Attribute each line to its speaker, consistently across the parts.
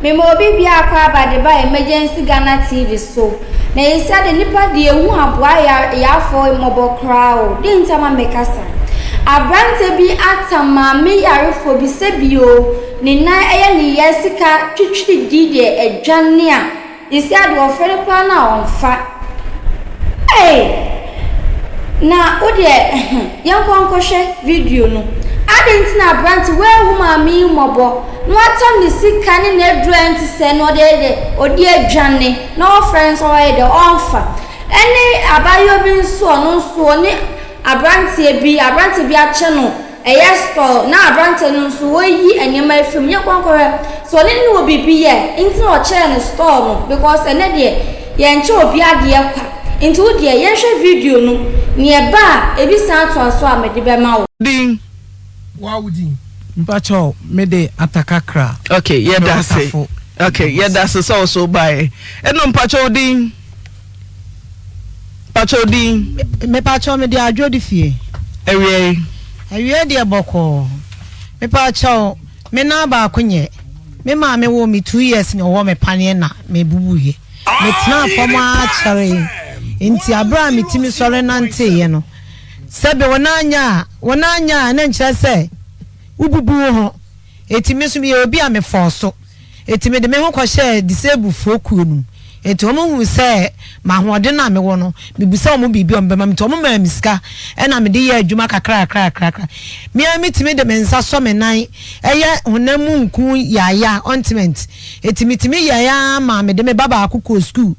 Speaker 1: Mema obi biako aba de ba Emergency Ghana TV so. Na yɛsia de nipa de ehu aboa yarefoɔ mmɔbɔ koraa o. Dɛn nti ama mekasa? Aberante bi atam maame yarefoɔ bi sɛ bio ne nan ɛyɛ ne ya sika twitwiri di deɛ adwane a Seesei a deɛ ɔfrɛ no koraa no a ɔmfa. Ei! Na wo deɛ yɛnkɔ nkɔhwɛ video no. Adɛn nti na aberante woanhu maame yi mmɔbɔ na watam ne sika ne n'aduro a ɛnte sɛ na ɔde de ɔde adwane na ɔfrɛ no nso ɔyɛ dɛ ɔmfa. Ɛne abaayewa bi nso ɔno nso ɔne aberanteɛ bi aberanteɛ bi akyɛ no Ɛyɛ store na aberanteɛ no nso ɔreyi nneɛma afiri mu. Yɛnkɔ nkɔhwɛ sɛ ɔne no wɔ biribi yɛ nti na ɔkyɛɛ no store no because ɛnɛ deɛ yɛnkyɛ obi adeɛ kwa. Nti wo deɛ yɛnhwɛ video no nea ɛba a ebi san toa so a mede bɛma wo.
Speaker 2: Din.
Speaker 3: Woa wo din.
Speaker 4: Mpakyɛw me de Atakakra.
Speaker 2: Ok yɛda ase ok yɛda ase sɛ wo so baeɛ ɛno mpakyɛw wo din. Pakyɛw din.
Speaker 5: Mepakyɛw mede adwo de fie.
Speaker 2: Awiei.
Speaker 5: Awiei deɛ bɔkɔɔ. Mepakyɛw me nan baako nyɛ. Me maame woo me two years na ɔwɔ me paneɛ na me bubuiɛ. Me tenaa fam ara kyɛree nti aberɛ a me tumi sɔre nanteeɛ no sɛbe wo nan nyɛ a wo nan nyɛ a na nkyerɛ sɛ wo bubu wo ho. Enti me nso meyɛ obi a me fɔɔso. Enti mede me ho kɔhyɛɛ disablefoɔ kuo no mu. Enti wɔn huu sɛ m'ahoɔden a mewɔ no, mebisa wɔn biribi a wɔbɛma me. Nti wɔn maa me sika ɛna mede yɛɛ adwuma kakrakrakrakra. Me ara metumi de me nsa sɔ me nan yɛ honam mu nku yaaya, ointment. Enti metumi yɛɛ ara maa mede me ba baako kɔɔ sukuu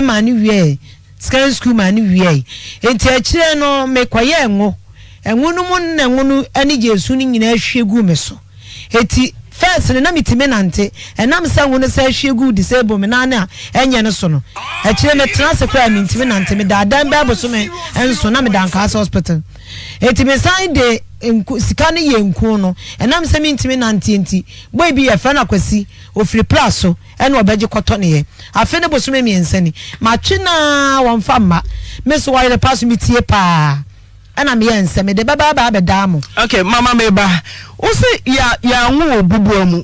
Speaker 5: maa no wiee secondary school maa no wiae. Enti akyire no mekɔyɛɛ ngo. Ngo no mu na ngo no ne gyeesu no nyinaa hwie guu me so. Enti first no na metumi nante, ɛnam sɛ ngo no san hwie guu disable me nan a ɛnyɛ no so no. Akyire metena ase koraa a mentumi nante, medaa dan bɛyɛ bosome nson na meda Ankaase hospital. Enti mesan de nku sika no yɛɛ nku no, ɛnam sɛ mentumi nanteɛ nti, boy bi yɛfrɛ no Akwasi, ɔfiri Pra so ɛna ɔbɛgye kɔtɔneɛ. Afe ne bosome mmiɛnsa ni, matwe no ara wɔmfa mma. Me nso wɔyere pa so metie paa. Ɛna meyɛɛ nsɛ mede bɛba aba abɛdaa mo.
Speaker 2: Ok mama meba wo se ya yanwo wo bubua mu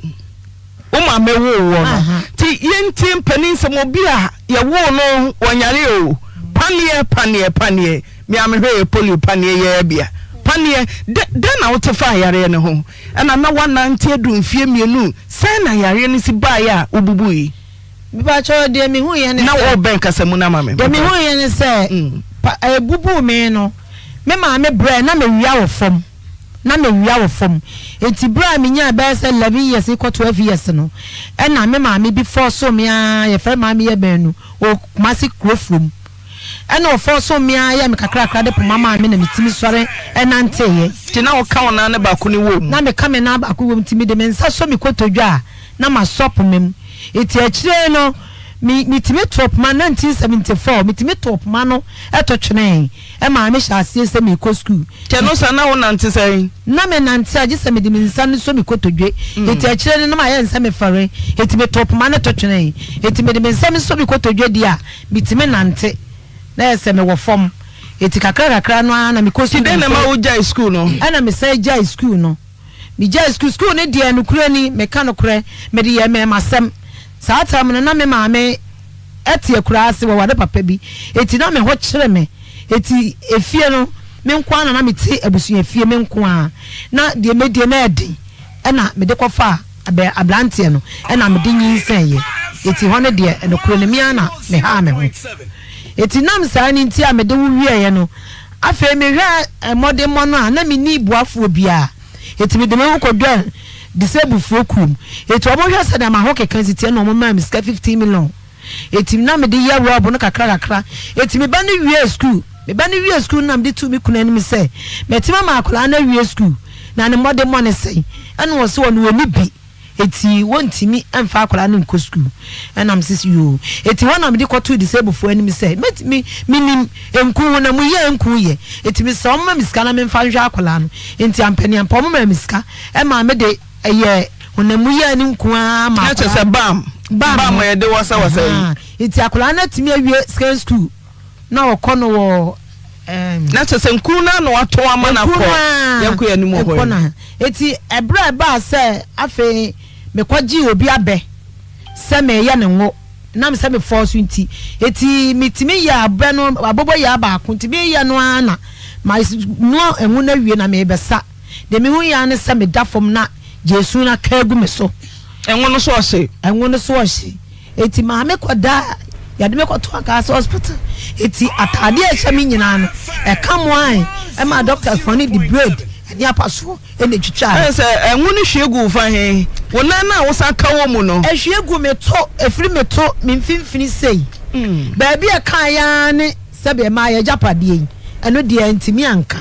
Speaker 2: wo maame woo woɔ no nti yɛntie mpanin nsɛm obi a yɛwoo no wɔnyare o paneɛ paneɛ paneɛ me a mehwɛ yɛ polio paneɛ yɛɛ bia paneɛ dɛ dɛn na wote faa yareɛ no ho ɛna na woanante adu mfie mmienu sɛn na yareɛ no si baeɛ a wobubui.
Speaker 5: Mepakyɛw, deɛ mehuiɛ ne
Speaker 2: Na
Speaker 5: sɛ.
Speaker 2: wɔrebɛn kasamu no ama me.
Speaker 5: Deɛ mehuiɛ ne sɛ, pa, ɛbubuu me no, me maame brɛɛ, na mewia wɔ fam. Na mewia wɔ fam. Enti berɛ a menyaa bɛyɛ sɛ eleven years rekɔ twelve years no, ɛna me maame bi fɔɔsoo me ara, yɛfrɛ maame yɛ baanu, wɔ Kumasi Kurofurom. Ɛna ɔfɔɔsoo me ara yɛɛ me kakrakra de poma maa me na metumi sɔre nanteeɛ.
Speaker 2: Nti na woka wo nan no baako no wɔ mu?
Speaker 5: Na meka me nan baako wɔ mu, nti mede me nsa sɔ me kotodwe a, na masɔ poma mu. Nti akyire no, me, metumi too poma, 1974, metumi too poma no to twenee, ɛmaa me hyɛɛ aseɛ sɛ merekɔ sukuu.
Speaker 2: Nti ɛno saa na wonante sɛn?
Speaker 5: Na menante a, gye sɛ mede me nsa no sɔ me kotodwe. Nti akyire no, na mayɛ no sɛ mefɛre, nti metoo poma no to twenee. Nti mede me nsa mesɔ me kotodwe deɛ a, metumi nante, na ayɛ sɛ mewɔ fam. Nti kakra kakra no ara na mekɔ
Speaker 2: Nti
Speaker 5: sukuu.
Speaker 2: dɛn na ɛma wogyae sukuu no?
Speaker 5: Ɛna mesan gyae sukuu no. Megyae sukuu. Sukuu no deɛ, nokorɛ ni, meka nokorɛ, mede yɛɛ mmarimasɛm. Saa tam no, na me maame te akuraa ase, waware papa bi, enti na me ho kyere me. Enti efie no, me nko ara na na mete abusuafie, me nko ara. Na deɛ mɛdie no yɛ den, ɛnna mede kɔfaa abɛ aberanteɛ no, ɛnna mede nyinsɛneeɛ. Enti hɔ no deɛ, nokorɛ ni, me ara na mehaa me ho. Enti nam saa no nti a mede wo wieeɛ no, Afei mehwɛɛ mmɔdemmɔ no a, na menni boafoɔ biara, enti mede me ho kɔdɔɔ disablefoɔ kuo mu. Enti wɔhwɛɛ sɛdeɛ m'ahokeka si teɛ na wɔmaa me sika 15 million. Enti na mede yɛ rɔb no kakra kakra. Enti me ba no wiee sukuu. Me ba no wiee sukuu no na mede too me kunu anim sɛ, Matumi ama akwadaa no awie sukuu, na ne mmɔdemmɔ ne sɛn? Ɛna ɔse ɔno ɔnni bi. Eti wɔntumi mfa akwadaa no nkɔ sukuu. Ɛna mese yoo. Eti hɔ na mede kɔtoo disablefoɔ anim sɛ mɛtumi, menim nku ho na muyɛ nku yɛ. Eti mesrɛ wɔn ma me sika na memfa nhwɛ akwadaa no. Enti ampaniampa wɔn maa me sika ɛmaa mede ɛyɛɛ honam mu yɛɛ ne nku ara maa
Speaker 2: Na kyerɛ
Speaker 5: akwadaa
Speaker 2: sɛ
Speaker 5: no.
Speaker 2: bam,
Speaker 5: Bam
Speaker 2: bam
Speaker 5: no.
Speaker 2: a yɛde wasawasa yi.
Speaker 5: Ahaa. Eti akwadaa no atumi awie secondary school na ɔkɔ no wɔ ɛɛm.
Speaker 2: Na kyerɛ sɛ nku no ara na watɔn ama no
Speaker 5: Nku
Speaker 2: akɔ.
Speaker 5: no ara
Speaker 2: Yɛnkɔ yɛn anim wɔ hɔ
Speaker 5: ɛkɔ
Speaker 2: yi.
Speaker 5: na. Eti ɛberɛ a ɛbaa sɛ afei mekɔgyee obi abɛ. sɛ mereyɛ no ngo. Ɛnam sɛ mefɔɔ so nti, enti metumi yɛɛ abɛ no aboboyaa baako. Nti mereyɛ no ara na manoa ngo no awie na merebɛsa. Deɛ mehuiɛ ara ne sɛ meda fam na gyeesu no aka agu me so.
Speaker 2: Ngo no so ɔhye.
Speaker 5: Ngo no so ɔhye. Enti maame kɔdaa, yɛde me kɔtoo Ankaase hospital. Enti ataadeɛ a ɛhyɛ me nyinaa no, ɛka moae ɛmaa doctors foɔ no de braid ne apasoɔ na ɛtwitwaa.
Speaker 2: Ɛyɛ sɛ ngo no hwie guu fa he? Wo nan no a wosan ka wɔ mu no?
Speaker 5: Ɛhwie guu me to, ɛfiri me to, me mfimfini sei. Baabi a ɛkaeɛ ara ne sɛdeɛ ɛmaa yɛn agyapadeɛ yi, ɛno deɛ antumi anka.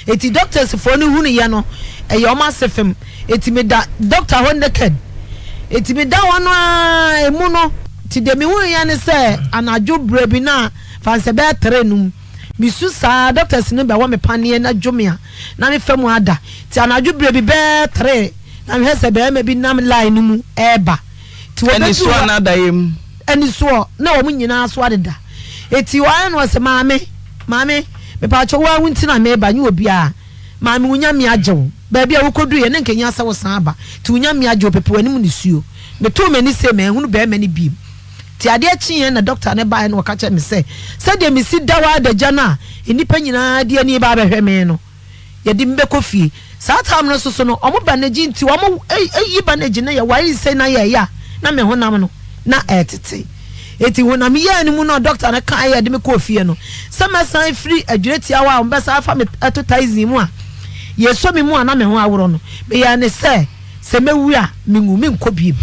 Speaker 5: Enti doctors foɔ no hunuiɛ no, ɛyɛ wɔn ase fem. Enti meda doctor hɔ naked. Enti meda hɔ no ara, emu no, nti deɛ mehunuiɛ ne sɛ anadwo berɛ bi na fa no sɛ bɛyɛ three no mu, mesu saa, doctors no bɛwɔ me paneɛ na dwo me a, na mefa mu ada. Nti anadwo berɛ bi bɛyɛ three na mehwɛ sɛ barima bi nam line no mu reba. Nti wɔbɛduru
Speaker 2: Anisoɔ
Speaker 5: hɔ.
Speaker 2: anaa daeɛ mu?
Speaker 5: Anisoɔ, na wɔn nyinaa so adeda. Enti ɔayɛ no ɔse, Maame, maame, mepaakyɛw wo ara wo nti na mereba, nyɛ obiara. Maame, wo Nyame agye wo. Baabi a wokoduiɛ no, na nka ehia sɛ wosan aba. Nti wo Nyame agye wo, pepe w'anim nisuo. Metoo m'ani sei, manhunu barima no bio. Nti adeɛ kyeeɛ na dɔkta no baeɛ na ɔka kyerɛɛ me sɛ, sɛdeɛ mesi da hɔ adagya no a nnipa nyinaa de ani reba abɛhwɛ me no, yɛde me bɛkɔ fie. Saa time no nso so no, wɔn bandage nti, wɔn yi bandage no yɛ wire sei na yɛɛyɛ a, na me honam no na ɛretete. Enti honam yɛɛ no mu no a dɔkta no kaeɛ a yɛde me kɔɔ fie no, sɛ mɛsan afiri adwene tiawa a wɔbɛsan afa me ato taxi mu a yɛsɔ me mu a na me ho aworɔ no, meyɛɛ no sɛ sɛ mɛwu a menwu, menkɔ bio.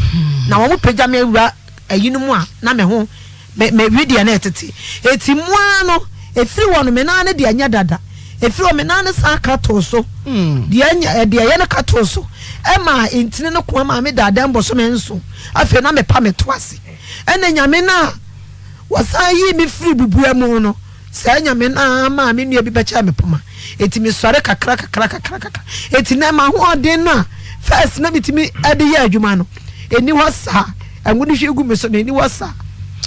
Speaker 5: Na wɔpagya me awura ayi no mu a na me ho Me, me wedeɛ no retete. Enti mu ara no, ɛfiri hɔ no, me nan no deɛ nyɛ dada. Ɛfiri hɔ, me nan no san ka too so. Deɛ ɛnyɛ, deɛ ɛyɛ no ka too so. Ɛmaa ntini no koa maa me daa dɛm bosome nson. Afei na mepa me to ase. Ɛna Nyame no a wɔsan yii me firii bubua mu no, Saa Nyame no ara maa me nua bi bɛkyɛɛ me poma. Enti me sɔre kakra kakra kakra kakra. Enti nɛ m'ahoɔden no a first na metumi de yɛ adwuma no, ɛnni hɔ saa. Ɛngo no hwie gu me so no, ɛnni hɔ saa.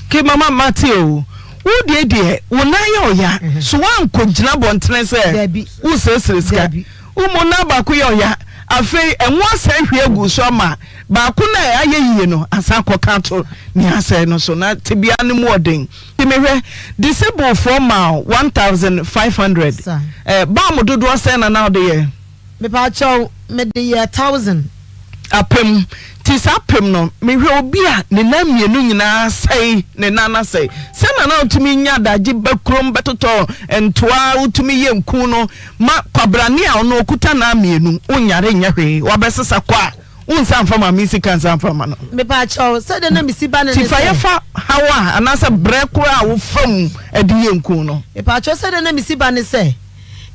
Speaker 2: Ke mama mate o, wo deɛ deɛ wo nan yɛ ɔya, so woankɔ gyina abɔntene sɛ woresrɛsrɛ sika? Wo mu nan baako yɛ ɔya, afei ɛngo asan ahwie agu wo so ama baako no a ayɛ yie no asan akɔka ato nea asɛe no so, na tebea no mu ɔden. Nti mehwɛ, disable foɔ maa wo 1500, eh, balm dodoɔ sɛn na na wode yɛ?
Speaker 5: Mepaakyɛw, mede yɛɛ thousand.
Speaker 2: Apem, nti saa apem no, mehwɛ obi a ne nan mmienu nyinaa asɛe, ne nan asɛe, sɛn na na wotumi nya adagye ba kurom bɛtotɔ ntoa, wotumi yɛ nku no ma kwabrane a ɔno okuta nan mmienu, wonyare nyɛ hwee, wabɛsesa kɔ a. Wo nsa nfa maame sika nsa nfa ma no.
Speaker 5: Mepaakyɛw, sɛdeɛ na mesi ba no ne sɛ.
Speaker 2: Ti fa yɛfa haw a anaasɛ brɛ koraa a wofa mu de yɛ nku no.
Speaker 5: Mepaakyɛw, sɛdeɛ na mesi ba ne sɛ,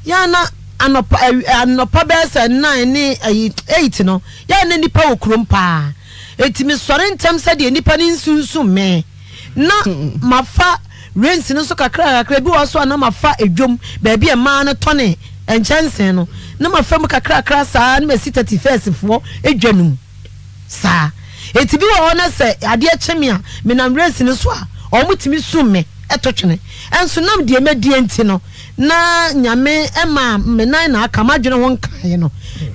Speaker 5: yɛ a na anɔpa awi anɔpa bɛyɛ sɛ nine ne ayi eight no, yɛ a na nnipa wɔ kurom paa. Enti mesɔre ntɛm sɛdeɛ nnipa no nsunsum me. Na mafa rains no nso kakra kakra, ebi wɔ hɔ nso a na mafa dwam baabi a mmaa no tɔne nkyɛnsee no, na mafa mu kakrakra saa na masi 31st foɔ dwa no mu saa. Enti bi wɔ hɔ na sɛ adeɛ kye me a, menam rains no so a, wɔtumi sum me to twene. Nso nam deɛ madie nti no, na Nyame maa me nan na aka, m'adwene ho nkaeɛ no,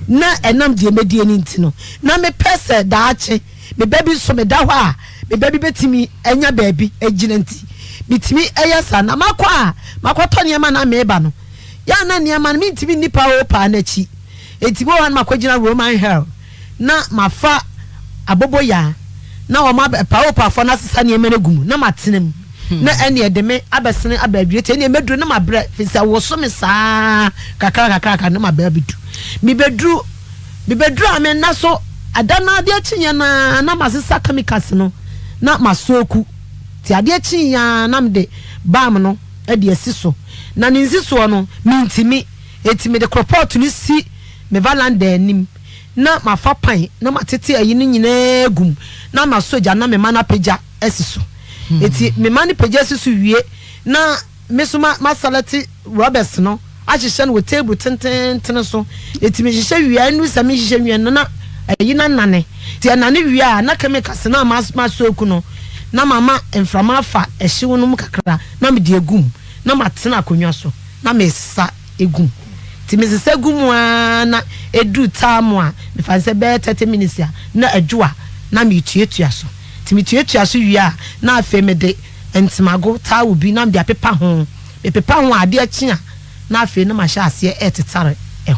Speaker 5: na ɛnam deɛ madie no nti no, na mepɛ sɛ daakye Me ba bi nso, meda hɔ a, me ba bi bɛtumi anya baabi agyina nti, metumi yɛ saa. Na makɔ a, makɔtɔ nneɛma na meba no, yɛ a na nneɛma no mentumi nni paa o paa no akyi. Enti bi wɔ hɔ a na makɔgyina Roman Hell na mafa aboboyaa na wɔn abɛ paa o paafoɔ no asesa nneɛma no agu mu na matena mu na ɛne ɛde me abɛsene aba awie. Nti ɛneɛ mɛduru na mabrɛ firi sɛ woso me saa kakra kakra kakra na mabɛ abɛdu. Mebɛduru. Mebɛduru a me nna so da no adeɛ kyeeɛ no ara na masesa chemicals no na masooku nti adeɛ kyeeɛ ara na mede balm no de asi so na ne nsisoɔ no mentumi nti mede kropɔt no si me valanda anim na mafa pan na matete ayi no nyinaa agu mu na masɔ gya na mema no apagya asi so nti mema no pagya si so wie na Me nso ma masɛlɛte rɔbɛs no ahyehyɛ no wɔ table tenteenten so. Enti mehyehyɛ wie a, ɛnnu sɛ menhyehyɛ nwie no na ayi no anane. Nti ɛnane wie a, na chemicals no a masooku no, na mama mframa afa ɛhyew no mu kakra na mede agu mu, na matena akonnwa so na mesesa gu mu. Nti mesesa gu mu ara na ɛduru time a, mefa no sɛ bɛyɛ 30 minutes a, na adwo a, na metuatua so. Nti metuatua so wie a, na afei mede ntemago, towel bi, na mede apepa ho. Mepepa ho a, adeɛ kye a, na afei na mahyɛ aseɛ retetare ho.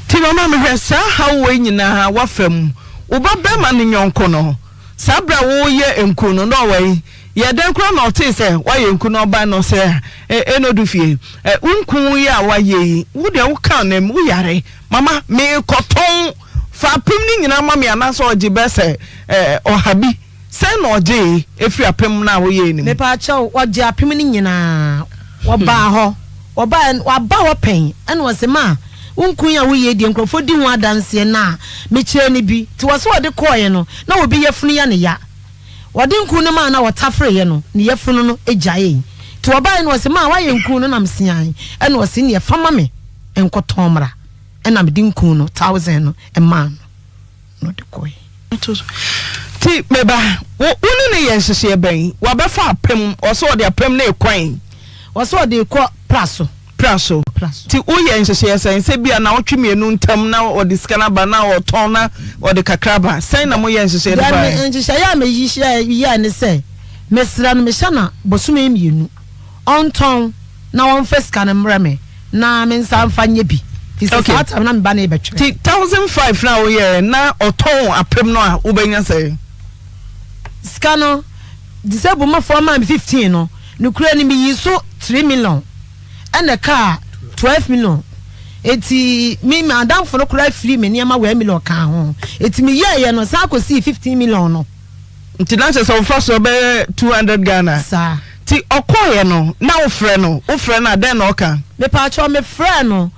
Speaker 2: Nti mama mehwɛ saa haw wei nyinaa woafa mu, wo ba bɛrima no yɔnko no, saa berɛ a woreyɛ nku no na ɔwɔ he? Yɛ dɛn koraa na ɔtee sɛ woayɛ nku na ɔbae na ɔsɛ Enodu fie? Wo nku yi a woayɛ yi, wo deɛ wokaa no am, woyare. Mama merekɔtɔn, fa apem no nyinaa ma me anaasɛ ɔgye bɛyɛ sɛ ɔha bi. Sɛn na ɔgyee firi apem no a woyɛe no mu?
Speaker 5: Mepaakyɛw, ɔgyee apem no nyinaa. Wɔbaa hɔ, wɔbaeɛ no, waba hɔ pɛn, ɛna ɔse, Ma, wo nku yi a woyɛ yi deɛ nkurɔfoɔ di ho adanseɛ na mekyerɛɛ no bi. Nti wɔse ɔde kɔeɛ no, na obi yafunu yɛ no ya. Wɔde nku no maa no a ɔtafereeɛ no, ne yafunu no gyaee. Nti wɔbaeɛ no ɔse, Ma, woayɛ nku no? Na mese, Aane. Ɛna ɔse, Nneɛ fa ma me nkɔtɔn mmra. Ɛna mede nku no, thousand no, maa no na ɔde kɔeɛ.
Speaker 2: Nti me ba, wo wo ne no yɛ nhyehyeɛ bɛn? Wabɛfa apem, ɔse ɔde apem no rekɔ ɛn?
Speaker 5: Ɔse ɔde rekɔ pra so.
Speaker 2: Pra so. Nti woyɛ nhyehyɛeɛ sɛn? Sɛ bia naawɔtwe mmienu ntam na ɔde sika no aba na ɔtɔn na ɔde kakra aba. Sɛn na moyɛ nhyehyɛeɛ no
Speaker 5: Deɛ
Speaker 2: faeɛ?
Speaker 5: me nhyehyɛeɛ a meyɛɛ ne sɛ, mesrɛ no mehyɛ no bosome mmienu, ɔntɔn na ɔmfa sika no mmrɛ me na me nsa mfa nyɛ bi, firi sɛ saa time no na me ba no rebɛtwerɛ.
Speaker 2: Nti 1005 no a woyɛeɛ na ɔtɔn apem no a wobɛnya sɛn?
Speaker 5: Sika no, disabled mafoɔ maa me 15 no, nokorɛ ni meyii so 3 million. Ɛna ɛkaa 12 million eti me madamfo no koraa firii me nneɛma 1 million kaa ho eti me yɛɛyɛ no san kɔsii 15 million no.
Speaker 2: Nti na kyerɛ sɛ wofa so bɛyɛ 200 Ghana.
Speaker 5: Saa.
Speaker 2: Nti ɔkɔɔyɛ no na wofrɛ no, wofrɛ no a dɛn na ɔka?
Speaker 5: Mepaakyɛw mefrɛɛ no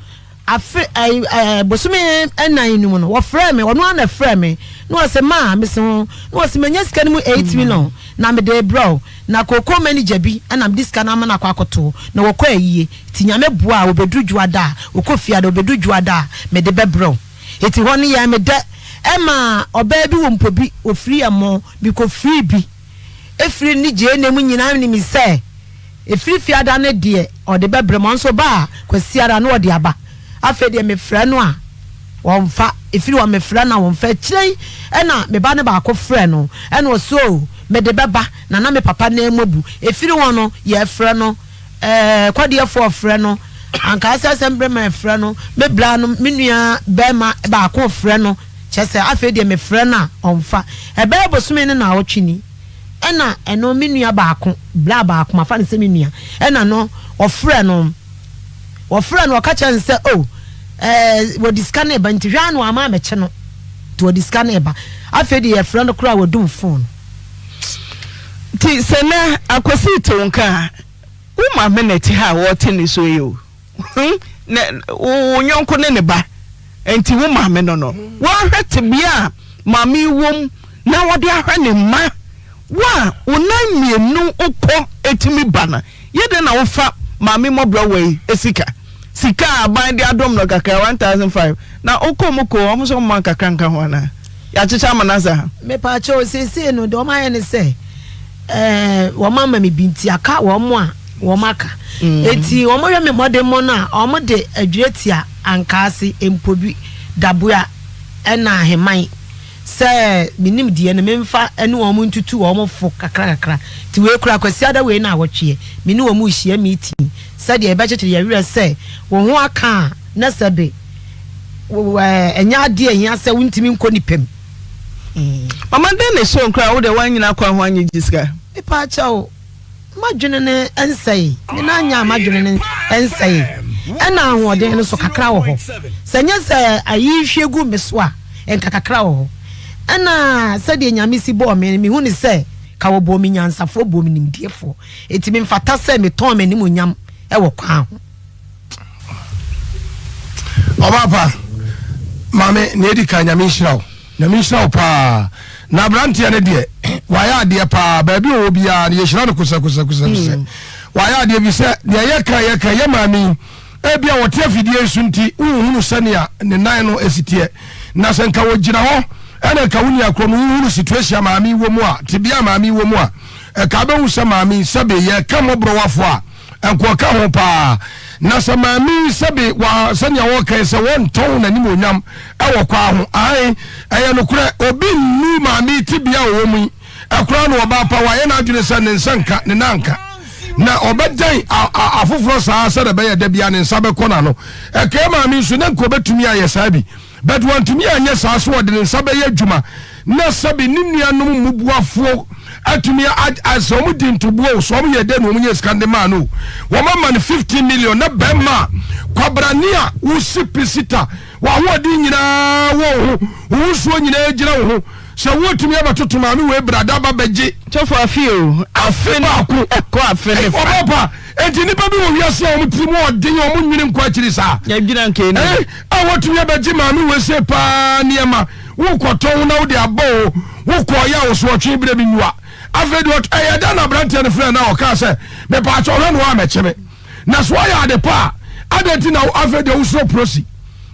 Speaker 5: Afe ɛɛ ɛɛ bosome nnan no mu no, wɔfrɛɛ me, ɔno ara na ɛfrɛɛ me, na ɔse, Ma, mese ho, na ɔse, Manya sika no mu 8 million, na mede rebrɛ wo, na kookoo manager bi na mede sika no ama no akɔ akɔto, na wɔkɔ ayie, nti Nyame boa a, wɔbɛduru Dwoada a, wɔkɔ Fiada, wɔbɛduru Dwoada a, mede bɛbrɛ wo. Enti hɔ no yɛɛ me dɛ, ɛmaa ɔbaa bi wɔ Mpobi, ɔfirii Ɛmo, mekɔfirii bi. Efiri ne gyeene mu nyinaa nim sɛ efiri fiada no deɛ ɔde bɛbrɛ me, ɔno nso ɔba a Kwasiada na ɔde aba. Afei deɛ mefrɛ no a ɔmfa, efiri hɔ mefrɛ no a ɔmfa. Akyire yi ɛna me ba no baako frɛ no ɛna ɔse oo mede bɛba na na me papa nan mu abu. Efiri hɔ no yɛfrɛ no ɛɛ kɔdeɛfoɔ frɛ no, anka asɛ sɛ mbrɛma frɛ no, me bra no me nua bɛɛma baako frɛ no. Kyerɛ sɛ, afei deɛ mefrɛ no a, ɔmfa. Ɛbɛyɛ bosome ne naawɔtwe ni, ɛna ɛno me nua baako, bra baako, mafa no sɛ me nua, ɛna no ɔfrɛ no, ɔfrɛ no, ɔka kyerɛ no sɛ, oh, ɛɛ, wɔde sika no reba, nti hwɛ ara na wama amɛkye no, nti wɔde sika no reba. Afei deɛ yɛfrɛ no koraa a, wadum phone no.
Speaker 2: Nti sɛ nnɛ Akwasi te wo nka a, wo maame na ɛte ha a wɔrete nisuo yi o. Hmm, ne, wo yɔnko ne ne ba, nti wo maame no no. Woahwɛ tebea a maame yi wom na wɔde ahwɛ ne mma. Wo a wo nan mmienu wokɔ etumi ba no, yɛ dɛn na wofa maame mmɔborɔ wɔ yi sika? Sika a aban de adom no kakra, 1005, na wokɔ mu ko, wɔn nso wɔn kakra nka ho anaa? Yɛakyekyɛ ama no asa.
Speaker 5: Mepaakyɛw, seesei no deɛ wɔayɛ ne sɛ, ɛɛ wɔn ama me bi nti aka wɔn a wɔn aka. Eti wɔn hwɛ me mmɔdemmɔ no a, wɔn de adwira tia ankaase, mpobi, daboa ɛna aheman sɛ me nimdeɛ no memfa ɛne wɔn ntutu wɔn fo kakra kakra. Nti wei koraa Kwasiada wei na awɔtweɛ me ne wɔn rehyia meeting sɛdeɛ yɛbɛkyekyere yɛn werɛ sɛ wo ho aka a na sɛbe ɛnyɛ adeɛ a ɛhia sɛ wontumi nkɔ nipa mu.
Speaker 2: Mama dɛn na ɛhyɛ wo nkuran a wode woanyina kwan ho anyɛ gye sika?
Speaker 5: Mepaakyɛw, m'adwene no nsɛe. Me nan nyɛ a m'adwene no nsɛe. Ɛna ahoɔden no so kakra wɔ hɔ. Sɛ ɛnyɛ sɛ ayi hwie gu me so a, nka kakra wɔ hɔ. Ɛna sɛdeɛ Nyame si bɔɔ me no, mehu no sɛ ka wɔbɔɔ me nyansafoɔ, bɔɔ me nimdeɛfoɔ. Enti memfata sɛ metɔn m'animuonyam wɔ kwan ho.
Speaker 3: Ɔbaapa, maame, nea edi kan, Nyame nhyira wo. Nyame nhyira wo paa. Na aberanteɛ no deɛ, wayɛ adeɛ paa. Baabi ɔwɔ biara no, yɛhyira no kosɛkosɛkosɛkosɛ. Wayɛ adeɛ bi sɛ, deɛ yɛka yɛka, yɛ maame yi, ebi a wɔte afidie yi so nti, wonhunu sɛnea ne nan no si teɛ. Na sɛ nka wɔgyina hɔ, ɛna nka wo nua korɔ no, wohunu situation a maame yi wɔ mu a, tebea a maame yi wɔ mu a, ɛka bɛhu sɛ maame yi, sɛbe yɛka mmɔborɔwafoɔ a, Nkoa ka ho paa. Na sɛ maame yi sɛbe wa sɛnea wɔka yi sɛ wɔntɔn n'animuonyam wɔ kwaa ho. Aane, ɛyɛ nokorɛ, obi nnu maame yi tebea a ɔwɔ mu yi. Ɛkoraa no ɔbaa pa, wayɛ n'adwene sɛ ne nsa nka, ne nan nka. Na ɔbɛdɛn afoforɔ saa sɛdeɛ ɛbɛyɛ da biara ne nsa bɛkɔ n'ano. Ɛkae maame nso, na nka ɔbɛtumi ayɛ saa bi. But wantumi anyɛ saa, so ɔde ne nsa bɛyɛ adwuma na sɛbe ne nuanom mmubuafoɔ atumi a, sɛ wɔn di ntoboa o, sɛ wɔn yɛ dɛ na wɔn nyɛ sika de maa no o, wɔn ama no 15 million na bɛrima a kwabrane a wosi pisita, w'ahoɔden nyinaa wɔ wo ho, wo nsuo nyinaa gyina wo ho. Sɛ wotumi abɛtoto maame wei brada ba bɛgye.
Speaker 2: Sɔfo afe o,
Speaker 3: afe baako.
Speaker 2: Ɛkɔ afe ne fa.
Speaker 3: Ɔbɔ pa. Enti nnipa bi wɔ wiase a wɔn tirim ɔden a wɔn nwene nkɔ akyiri saa.
Speaker 2: Yɛdwira nkɛni.
Speaker 3: Eh, a wɔtumi abɛgye maame wei se paa nneɛma. Wokɔtɔn na wode abɔ o. Wokɔɔ yɛ a wɔsoɔtwe berɛ bi nwa. Afei deɛ ɛyɛ dɛn na aberanteɛ no frɛ na ɔkaa sɛ mepaakyɛ ɔhwɛ no a mɛkye me. Na so ayɛ ade pa a adɛn nti na afei deɛ wosuro prosi?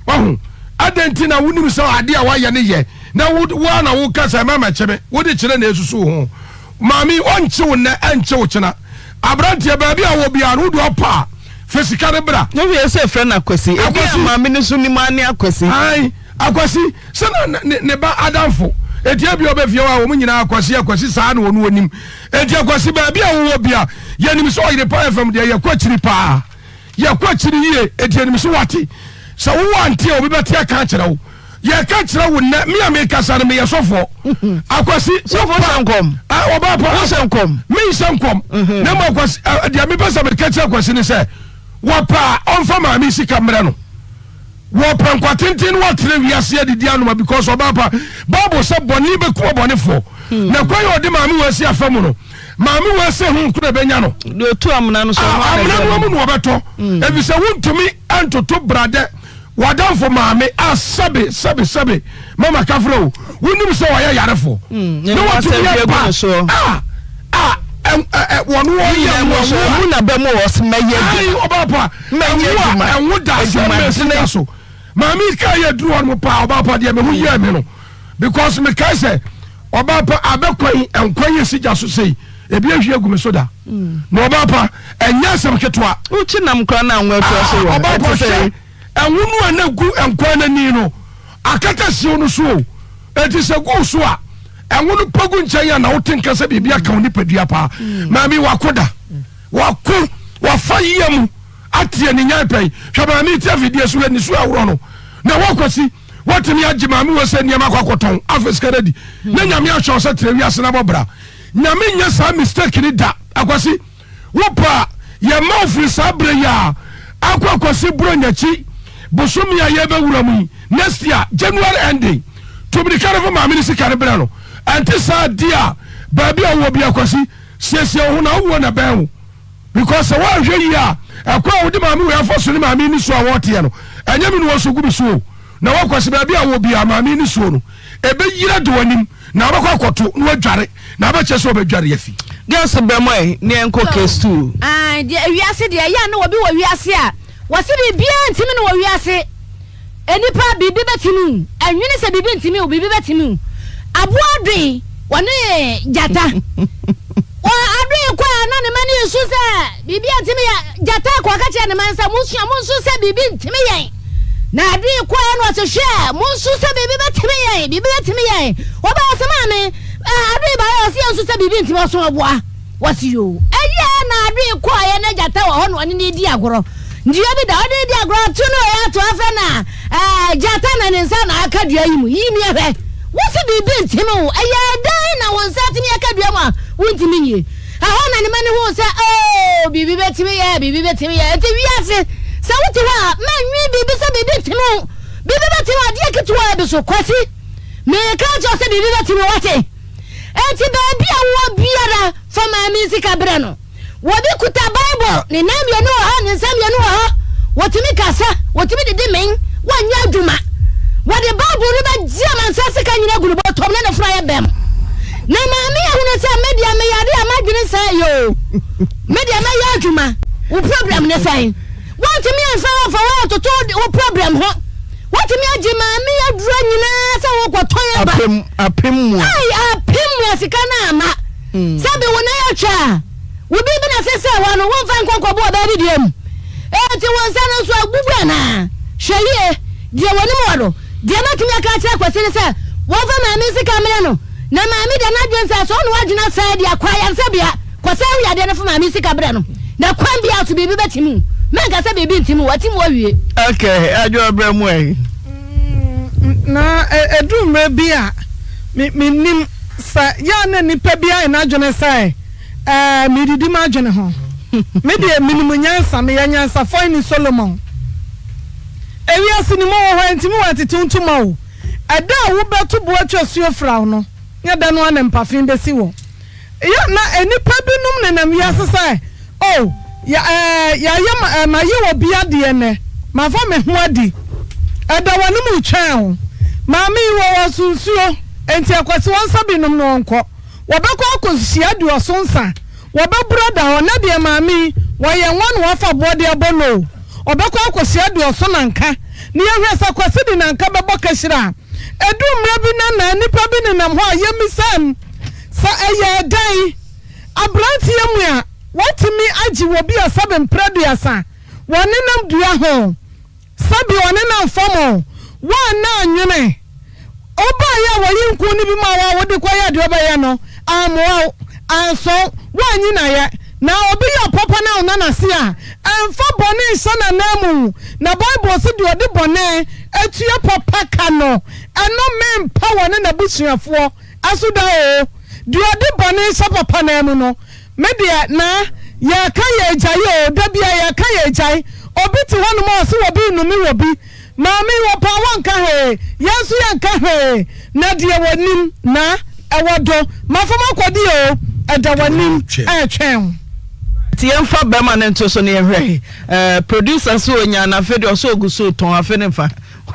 Speaker 3: Wahu? Adɛn nti na wonim sɛ ade a woayɛ no yɛ, na wo, wo ara na woka sɛ, Mma mmɛkye me? Wode kyerɛ na esusu wo ho. Maame, ɔnkye wo nnɛ, ɛnkye wo kyena. Aberanteɛ, baabi a wowɔ biara no, wode ɔpɛ a, fa sika no bra.
Speaker 2: Na hwɛ sɛ frɛ no Akwasi. Ebi a maame no so nim ara ne Akwasi.
Speaker 3: Ae, Akwasi, sɛ na ne, ne ba adamfo. Enti ebia ɔba fie hɔ a, wɔn nyinaa Akwasi, Akwasi, saa na ɔno ɔnim. Enti Akwasi, baabi a wowɔ biara, yɛnim sɛ Ɔyerepa FM deɛ, yɛkɔ akyiri paa. Yɛkɔ akyiri yie, enti yɛnim sɛ woate. Sɛ wowɔ ante a, obi bɛte aka akyerɛ wo. Yɛka kyerɛ wo nnɛ, me a mekasa no, meyɛ sɔfoɔ. Akwasi,
Speaker 2: Sɔfoɔ hyɛ nkɔm.
Speaker 3: Ɔbaa pa.
Speaker 2: Wohyɛ nkɔm.
Speaker 3: Menhyɛ nkɔm. Na mmom Akwasi, deɛ mepɛ sɛ meka kyerɛ Akwasi ne sɛ, wɔpɛ a, ɔmfa maame sika mmrɛ no. Wɔpɛ nkwa tenten na wɔatena wiase adidi anoma because ɔbaa pa. Bible sɛ bɔne bɛku ɔbɔnefoɔ. Na kwan a ɔde maame wɔ asi afa mu no, maame wɔ asi ho nko na ɛbɛnya no.
Speaker 2: Deɛ ɔtu amena no so ɔno
Speaker 3: ana amena no mu na ɔbɛtɔ. Efisɛ wontumi ntoto bradɛ w'adamfo maame a sɛbe sɛbe sɛbe mama kafra o, wonim sɛ ɔyɛ yarefo.
Speaker 2: Na watumi aba
Speaker 3: a a wɔn wɔyɛ
Speaker 2: mmoa. Mu na bɛ mu wɔ sɛ mɛyɛ adwuma.
Speaker 3: Ɔbaa pa.
Speaker 2: Mɛnyɛ adwuma.
Speaker 3: Ɛnwo da asɛm na ɛsi da so. Maame yi kaa yɛ duru hɔ nom paa ɔbaa pa deɛ me ho yɛɛ me no because me kae sɛ ɔbaa pa abɛkwan nkwan yɛ si gya so sei ebi ahwie agu me so da na ɔbaa pa ɛnyɛ asɛm ketewa.
Speaker 2: Wokyi nam koraa na anwo afiri ase wɔ
Speaker 3: ɔbaa pa hwɛ ɛnwo no a na gu nkwan n'ani no akata siw no so o eti sɛ gu so a ɛnwo no pa gu nkyɛn a na wote nka sɛ biribi aka wo nipadua paa maame wako da. Wako, wafa yea mu ate aninyan pɛn. Hwɛ maame yi ti afidie so, hwɛ nisuo a ɛworɔ no. Na wo Kwasi, woatumi agye maame wei sɛ nneɛma akɔ akɔtɔn afa sika no adi. Na Nyame ahyɛ wo sɛ tena wiase na bɔ bra. Nyame nyɛ saa mistake no da. Akwasi, wo pɛ a, yɛma wo firi saa berɛ yi a akɔ Akwasi Buronya akyi bosome a yɛrebɛwura mu yi, next year, January ending. Tu mirika no fa maame no sika no brɛ no. Ɛnte saa deɛ a, baabi a wowɔ biara Kwasi, Siesie wo ho na wo wuo na ɛbɛn wo because sɛ woanhwɛ yie a ɛkwan a wode maame wei afa so ne maame yi nisuo a wɔteɛ no ɛnyɛ me ne wɔn so gu me so o na woakwasi baabi a wɔ biara maame yi nisuo no ɛbɛyira de w'anim na wobɛkɔ akɔto na wadware na abɛkyɛ sɛ ɔbɛdware afi.
Speaker 2: Girls brɛ mo ɛ ne yɛnkɔ case too.
Speaker 1: Ae deɛ ewiase deɛ ɛyɛ a na obi wɔ wiase a wɔse biribiara ntimi no wɔ wiase. Nnipa, biribi bɛtumi wo. Ɛnwene sɛ biribi ntumi wo, biribi bɛtumi wo. Aboa adoe, wɔne gyata. Wɔ adoe kɔ a na ne ma no resu sɛ biribi antumi yɛ. Gyata kɔ ɔka kyerɛ ne ma no sɛ monsua, monsu sɛ biribi ntumi yɛn. Na adoe kɔɛ no ɔse hwɛ, monsu sɛ biribi bɛtumi yɛn, biribi bɛtumi yɛn. Wɔbaa ɔse maame, adoe baeɛ ɔse yɛnsu sɛ biribi ntumi ɔso ɔboa. Wɔse yoo. Ɛyɛɛ na adoe kɔeɛ na gyata wɔ hɔ na ɔne no redi agorɔ. Dua bi da ɔne no redi agorɔ ato no ɔyɛ ato afɛ na ɛɛ gyata na ne nsa na aka dua yi mu. Yi mi hwɛ. Wose biribi ntimi wo. Ɛyɛɛ dɛn na wo nsa atumi aka dua mu a wontumi nyie? Ɛhɔ na ne mma no huu sɛ oo biribi bɛtumi yɛ, biribi bɛtumi yɛ. Enti wiase sɛ wote hɔ a mɛnwen biribi sɛ biribi ntimi wo. Biribi bɛtumi wo adeɛ ketewaa bi so. Kwasi, meka akyerɛ wo sɛ biribi bɛtumi wo wate? Enti baabi a wowɔ biara, fa maame yi sika brɛ no. Obi kuta Bible, ne nan mmienu wɔ hɔ, ne nsa mmienu wɔ hɔ. Wɔtumi kasa, wɔtumi didi men, wɔnyɛ adwuma. Wɔde Bible no bɛgye amansan sika nyinaa agu ne bɔtɔm na ne funu ayɛ bɛm. Na maame ahunu sɛ me deɛ meyare a m'adwene sɛe o. Me deɛ mɛyɛ adwuma. Wo problem ne sɛn? Wontumi amfa amfa wo antoto wo problem ho. Woatumi agye maame aduro nyinaa sɛ wokɔtɔn aba.
Speaker 2: Apem apem mua.
Speaker 1: Ai apem mua sika no ama. Mm. Sɛ bi wo nan atwa a, wo biribi na sɛ sɛ wa no womfa nkɔ nkɔbɔ ɔbaa bi deɛ mu. Enti wo nsa no nso abubu anaa? Hwɛ yie, deɛ w'anim wɔ no. Deɛ mɛtumi aka akyerɛ Kwasi ne sɛ wɔmfa maame sika mmrɛ no.
Speaker 6: Na maame deɛ n'adwene sɛ sɛ ɔne w'adwene asɛe deɛ kɔ ayaresabea kɔsɛe wo yadeɛ no fa maame sika brɛ no na kwan biara so biribi bɛtim wo. Mɛnka sɛ biribi ntim wo, atim wo awie.
Speaker 2: Ok, adwoa brɛ mu ɛ.
Speaker 4: Na ɛduru mmerɛ bi a, me, mennim sɛ yɛ a na nipa bi ayɛ n'adwene sɛ, ɛɛ, meredidi m'adwene ho. Me deɛ, menim nyansa, meyɛ nyansafoɔ ne Solomon. Ewiase no mu wɔ hɔ a, ɛntumi wɔantete wo ntoma o. Ɛda a wobɛto bo atwa asuo fraw no, nyɛ da no ara na mpafen bɛsi wɔ. Yɛ, na nnipa binom nenam wiase sɛ, Oh, yɛ, ɛɛ, yɛayɛ ma, ɛɛ, mayɛ obi adeɛ nnɛ. Mafa me ho adi. Ɛda w'anim retwɛn wo. Maame yi, wɔwɔ ɔso nsuo, enti ɛkwasi wɔn nsa binom no ɔnkɔ. Wɔbɛkɔ akɔhyia aduɔso nsa. Wɔbɛboro ada hɔ. Nnɛ deɛ maame yi, wɔyɛ nwa na wɔafa boɔ de abɔ no o. Ɔbɛkɔ akɔhyia aduɔso nanka na yɛhwɛ sɛ Kwasi de nanka bɛbɔ kahyire a. Ɛduru mmerɛ bi na na nnipa bi nenam hɔ a yɛmmisa m sɛ ɛyɛɛ dɛn? Aberanteɛ mu a watumi agye wɔ bi a sɛbe mprɛ aduasa wɔnenam dua ho. Sɛbi ɔnenam fam o, woanna annwene. Wobaeɛ a wɔyi nku no bi maa wo a wode kɔyɛɛ deɛ wobɛyɛ no, ammoa wo, ansɔ wo, woanyi no ayɛ. Na obi yɛ papa na wonna no ase a, ɛmfa bɔne nhyɛ n'ananmu. Na Bible se deɛ ɔde bɔne tua papa ka no, ɛno mempa wɔne n'abusuafoɔ so da o. Deɛ ɔde bɔne hyɛ papa nan mu no, Me deɛ na yɛka yɛgyae oo da bia yɛka yɛgyae obi te hɔ nom a ɔse wɔbi nnome wɔbi maame yi wɔpaa wɔnka hwee yɛn nso yɛnka hwee na deɛ wɔnim na ɛwɔ do mafam akɔdi oo ɛda w'anim ɛretwɛn wo.
Speaker 2: Nti yɛmfa bɛrima no nto so na yɛnhwɛ. Eh, producer so onya na afei deɛ ɔsɛ ogu so tɔn afe ne mfa.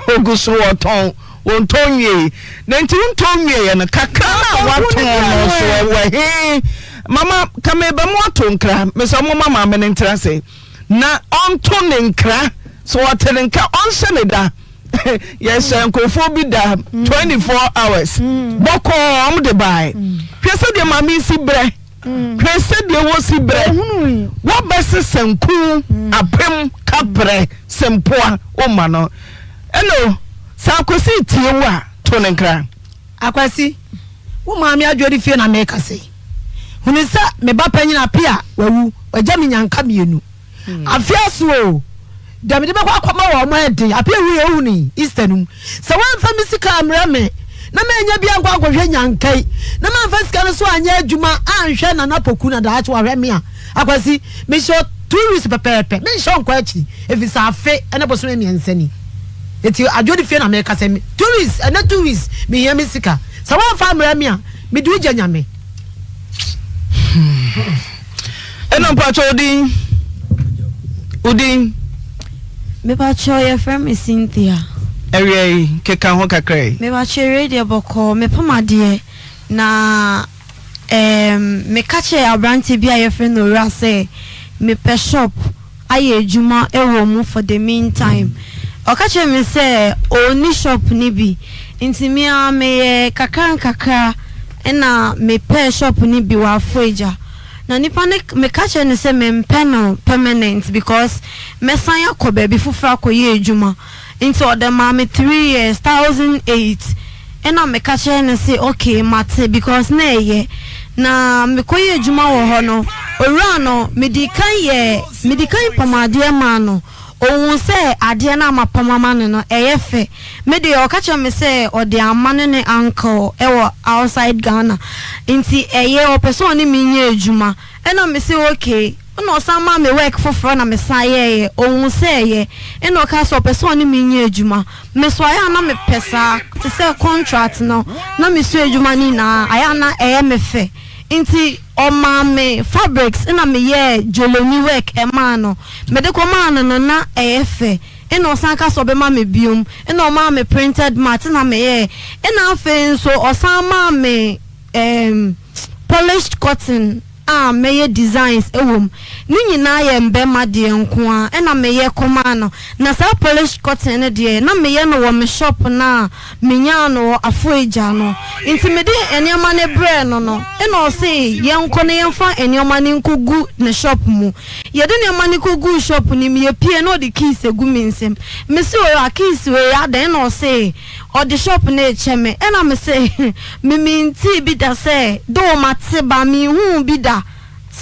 Speaker 2: Ogu so ɔtɔn, wontɔn nwiei. Na nti wontɔn nwieɛ no, kakra no a woatɔn no so ɛwɔ he? Mama, ka meba mu ato nkra. Mesɛ momma maame no ntra ase na ɔnto ne nkra. Sɛ ɔte ne nka, ɔnhyɛ ne da. Yɛhyɛ nkurɔfoɔ bi da 24 hours. Bɔkɔɔ, wɔn de bae. Hwɛ sɛdeɛ maame yi si brɛ. Hwɛ sɛdeɛ wɔsi brɛ. Wɔbɛsesa nku apem kaprɛ sempoa woma no. Ɛno sɛ Akwasi tie wo a, to no nkra.
Speaker 5: Akwasi, wo maame adwari fie na merekasa yi. Hunu sɛ me ba panyin Apea wawu, wagya me nyanka mmienu. Afe aso oo, deɛ mede bɛkɔ akɔma wɔn ayɛ den. Ape wui a wohunui Easter no mu. Sɛ woamfa me sika ammrɛ me na mannya bi ankɔ ankɔhwɛ nyanka yi, na mamfa sika no so anyɛ adwuma anhwɛ Nana Poku na daakye wahwɛ me a, Akwasi, mehyɛ wo two weeks pɛpɛɛpɛ, menhyɛ wo nkɔ akyiri, ɛfiri sɛ afe ne bosome mmiɛnsa ni. Enti Adwodi fie na mekasa yi, two weeks, ɛnnɛ two weeks, mehia me sika. Sɛ woamfa ammrɛ me a, mede wo gya Nyame.
Speaker 2: Ɛna mpakyɛ wo din? Wo din?
Speaker 1: Mepakyɛ yɛfrɛ me Cynthia.
Speaker 2: Awia yi keka ho kakra yi.
Speaker 1: Mepakyɛ awiei deɛ bɔkɔɔ mepam adeɛ na ɛɛm meka kyerɛ aberanteɛ bi a yɛfrɛ no Owura sɛ mepɛ shop ayɛ adwuma wɔ mu for the mean time. Ɔka kyerɛɛ me sɛ ɔnni shop no bi nti me ara meyɛɛ kakra nkakra na mepɛɛ shop no bi wɔ Afoagya. Na nipa no meka kyerɛɛ no sɛ mempɛ no permanent because mɛsan akɔ baabi foforɔ akɔyɛ adwuma nti ɔde maa me three years, 1008. Ɛna meka kyerɛɛ no se okay mate because na ɛyɛ. Na mekɔyɛ adwuma wɔ hɔ no, owura no medii kan yɛɛ, medi kan pam adeɛ maa no. Ohuu sɛ adeɛ no a mapam ama no no ɛyɛ fɛ. Me deɛ ɔka kyerɛɛ me sɛ ɔde ama ne ne uncle wɔ outside Ghana nti ɛyɛ ɔpɛ sɛ ɔne me nyɛ adwuma. Ɛna mese okay. Ɛna ɔsan maa me work foforɔ na mesan yɛeɛ. Ohuu sɛ ɛyɛ ɛna ɔkaa sɛ ɔpɛ sɛ ɔne me nyɛ adwuma. Me nso ayɛ a na mepɛ saa, te sɛ contract no, na mesua adwuma no nyinaa, ayɛ a na ɛyɛ me fɛ. Nti ɔmaa me fabrics na meyɛɛ joloni work maa no. Mede kɔmaa no no na ɛyɛ fɛ. Ɛna ɔsan ka sɛ ɔbɛma me biom. Ɛna ɔmaa me printed mat na meyɛɛ. Ɛna afei nso ɔsan maa me ɛɛm polished cotton a mɛyɛ designs wɔ mu. Ne nyinaa yɛ mbɛma deɛ nko ara ɛna meyɛ kɔmaa no. Na saa polished cotton no deɛ na meyɛ no wɔ me shop no a menyaa no wɔ Afoagya no. Nti mede nneɛma no brɛɛ no no ɛna ɔse yɛnkɔ na yɛmfa nneɛma no nkɔgu ne shop mu. Yɛde nneɛma no kɔguu shop no mu, yɛpue na ɔde keys agu me nsam. Mese owura keys wei adɛn? Ɛna ɔse. Ɔde shop no rekyɛ me ɛna me se me mentee bi da sɛ though mate but menhuu bi da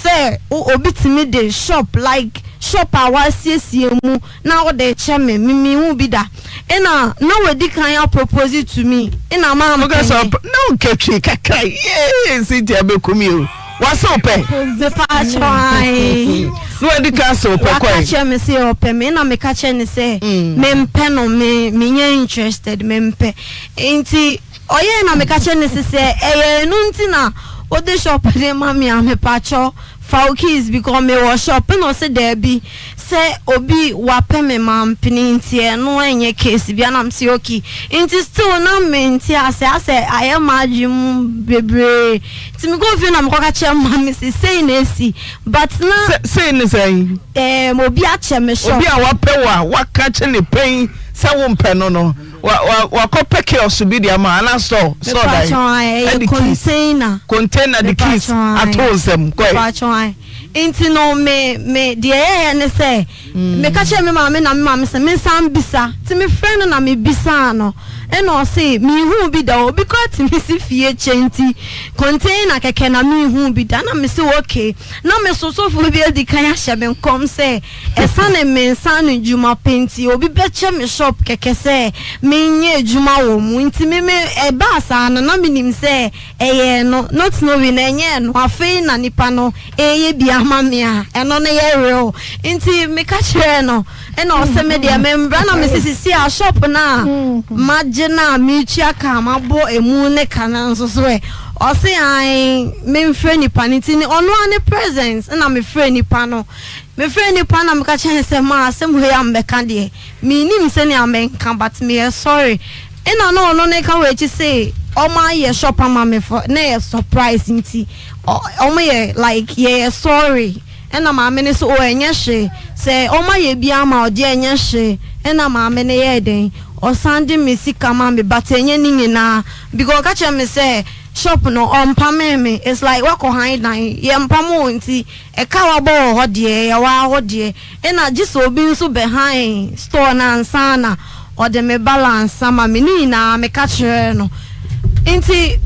Speaker 1: sɛ obi tumi de shop like shop a wasiesie mu na wode rekyɛ me me menhuu bi da ɛna na wadi kan a propose to me ɛna
Speaker 2: Woka sɛ
Speaker 1: mampene.
Speaker 2: ɔpɛ na wonka twi kakra yee Cynthia bɛku me o. Wase wo pɛ?
Speaker 1: Mepaakyɛw ae.
Speaker 2: Na wadi kan ase wo pɛ
Speaker 1: Waka
Speaker 2: kɔe.
Speaker 1: kyerɛ me sɛ ɔpɛ me ɛna meka kyerɛ no sɛ mempɛ no me menyɛ interested mempɛ nti ɔyɛɛ na meka kyerɛ no sɛ sɛ ɛyɛ ɛno nti na wode shop de ma me a mepaakyɛw fa wo keys because mewɔ shop ɛna ɔse daabi sɛ obi wapɛ me mampene nti ɛno ɛnyɛ case bia na mese okay nti still na mente ase asɛ ayɛ m'adwene mu bebree nti mekɔɔ fie na mekɔka kyerɛ maame se sei na esi but na.
Speaker 2: Sɛ sei ne sɛn?
Speaker 1: Ɛɛm obi akyɛ me shop.
Speaker 2: Obi a wapɛ wo a waka kyerɛ ne pɛn sɛ wompɛ no no wa wa wakɔpɛ kiosk bi de ama wo anaa store store dan
Speaker 1: Mepatwɔn ae ɛyɛ
Speaker 2: ɛde keys
Speaker 1: container.
Speaker 2: container de keys
Speaker 1: Mepatwɔn ae
Speaker 2: ato wo nsam kɔe.
Speaker 1: mepatwɔn ae. Nti no me me deɛ ɛyɛeɛ ne sɛ meka kyerɛɛ me maame na me maame sɛ mensan bisa nti mefrɛ no na mebisaa no ɛna ɔse menhuu bi da obi koraa tumi si fie kyɛ nti container kɛkɛ na menhuu bi da na mese okay na me so sɔfoɔ bi adi kan ahyɛ me nkɔm sɛ ɛsane me nsa ano adwuma pɛ nti obi bɛkyɛ me shop kɛkɛ sɛ menyɛ adwuma wɔ mu nti me me ɛbaa saa no na menim sɛ Ɛyɛ ɛno, not knowing na ɛnyɛ ɛno, afei na nipa no reyɛ bi ama me a, ɛno no yɛ real. Nti meka kyerɛɛ no, ɛna ɔse me deɛ membra na mese sisi a shop no a magye no a metua ka a mabɔ emu ne ka no nso so ɛ? Ɔse ae memfrɛ nipa no, nti ɔno ara ne presence na mefrɛɛ nipa no. Mefrɛɛ nipa no na meka kyerɛɛ no sɛ ma asɛm wei a mebɛka deɛ mennim sɛnea menka but meyɛ sorry. Nna na ɔno ne ka wɔ ekyi se ɔmo ayɛ shop ama me for na ɛyɛ surprise nti ɔmo yɛ like yɛyɛ sorry ɛna maame no se oh ɛnyɛ hwee sɛ ɔmo ayɛ bi ama wo deɛ ɛnyɛ hwee ɛna maame no yɛɛ dɛn ɔsan de me sika ma me but ɛnyɛ ne nyinaa because ɔka kyerɛ me sɛ shop no ɔmpamee me it's like wakɔ han dan yɛmpam wo nti Ɛka a wabɔ wɔ hɔ deɛ, ɛyɛ waa hɔ deɛ. Ɛna gye sɛ obi nso bɛhan store no ansa na ɔde me balance ama me. Ne nyinaa meka kyerɛɛ no. Nti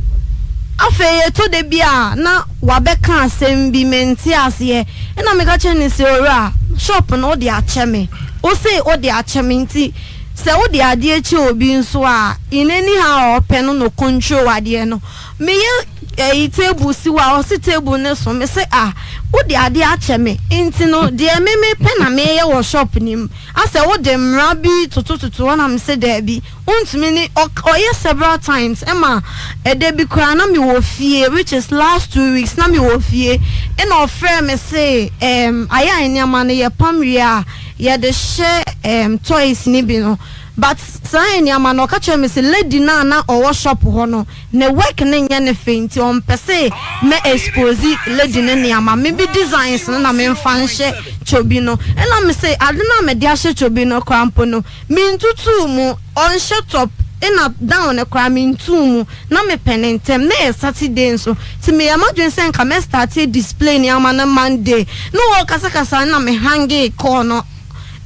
Speaker 1: afei ɛtɔ da bi a na wabɛka asɛm bi mente aseɛ. Ɛna meka kyerɛɛ no sɛ, Owura, shop no wode akyɛ me. Wose wode akyɛ me nti sɛ wode adeɛ kyɛ obi nso a, in any how a ɔpɛ no na ɔcontrol adeɛ no. Meyɛ ɛyi table si hɔ a ɔse table no so mese ah wode adeɛ akyɛ me nti no deɛ me mepɛ na meyɛ wɔ shop no mu asɛ wode mmara bi totototo hɔ na mese daabi wontumi ne ɔyɛ several times ɛma ɛda bi koraa na mewɔ fie which is last 2 weeks na mewɔ fie ɛna ɔfrɛ me se ɛɛm ayɛ a nneɛma no yɛpam wie a yɛde hyɛ ɛɛm toys no bi no but saa nneɛma no ɔka kyerɛ me se lady no a na ɔwɔ shop hɔ no Ne work no nyɛ ne fɛ nti ɔmpɛ se mɛ expose lady no nneɛma. Me bi designs no na menfa nhyɛ kyobi no. Ɛna me se ade no a mede ahyɛ kyobi no koraa mpo no mentutuu mu, ɔnhyɛ top ena down no koraa mentuu mu. Na mepɛ no ntɛm. Na ɛyɛ Saturday nso nti meyɛɛ m'adwene sɛ nka mɛ starte display nneɛma no Monday. Na ɔɔkasakasa na me hangee call no.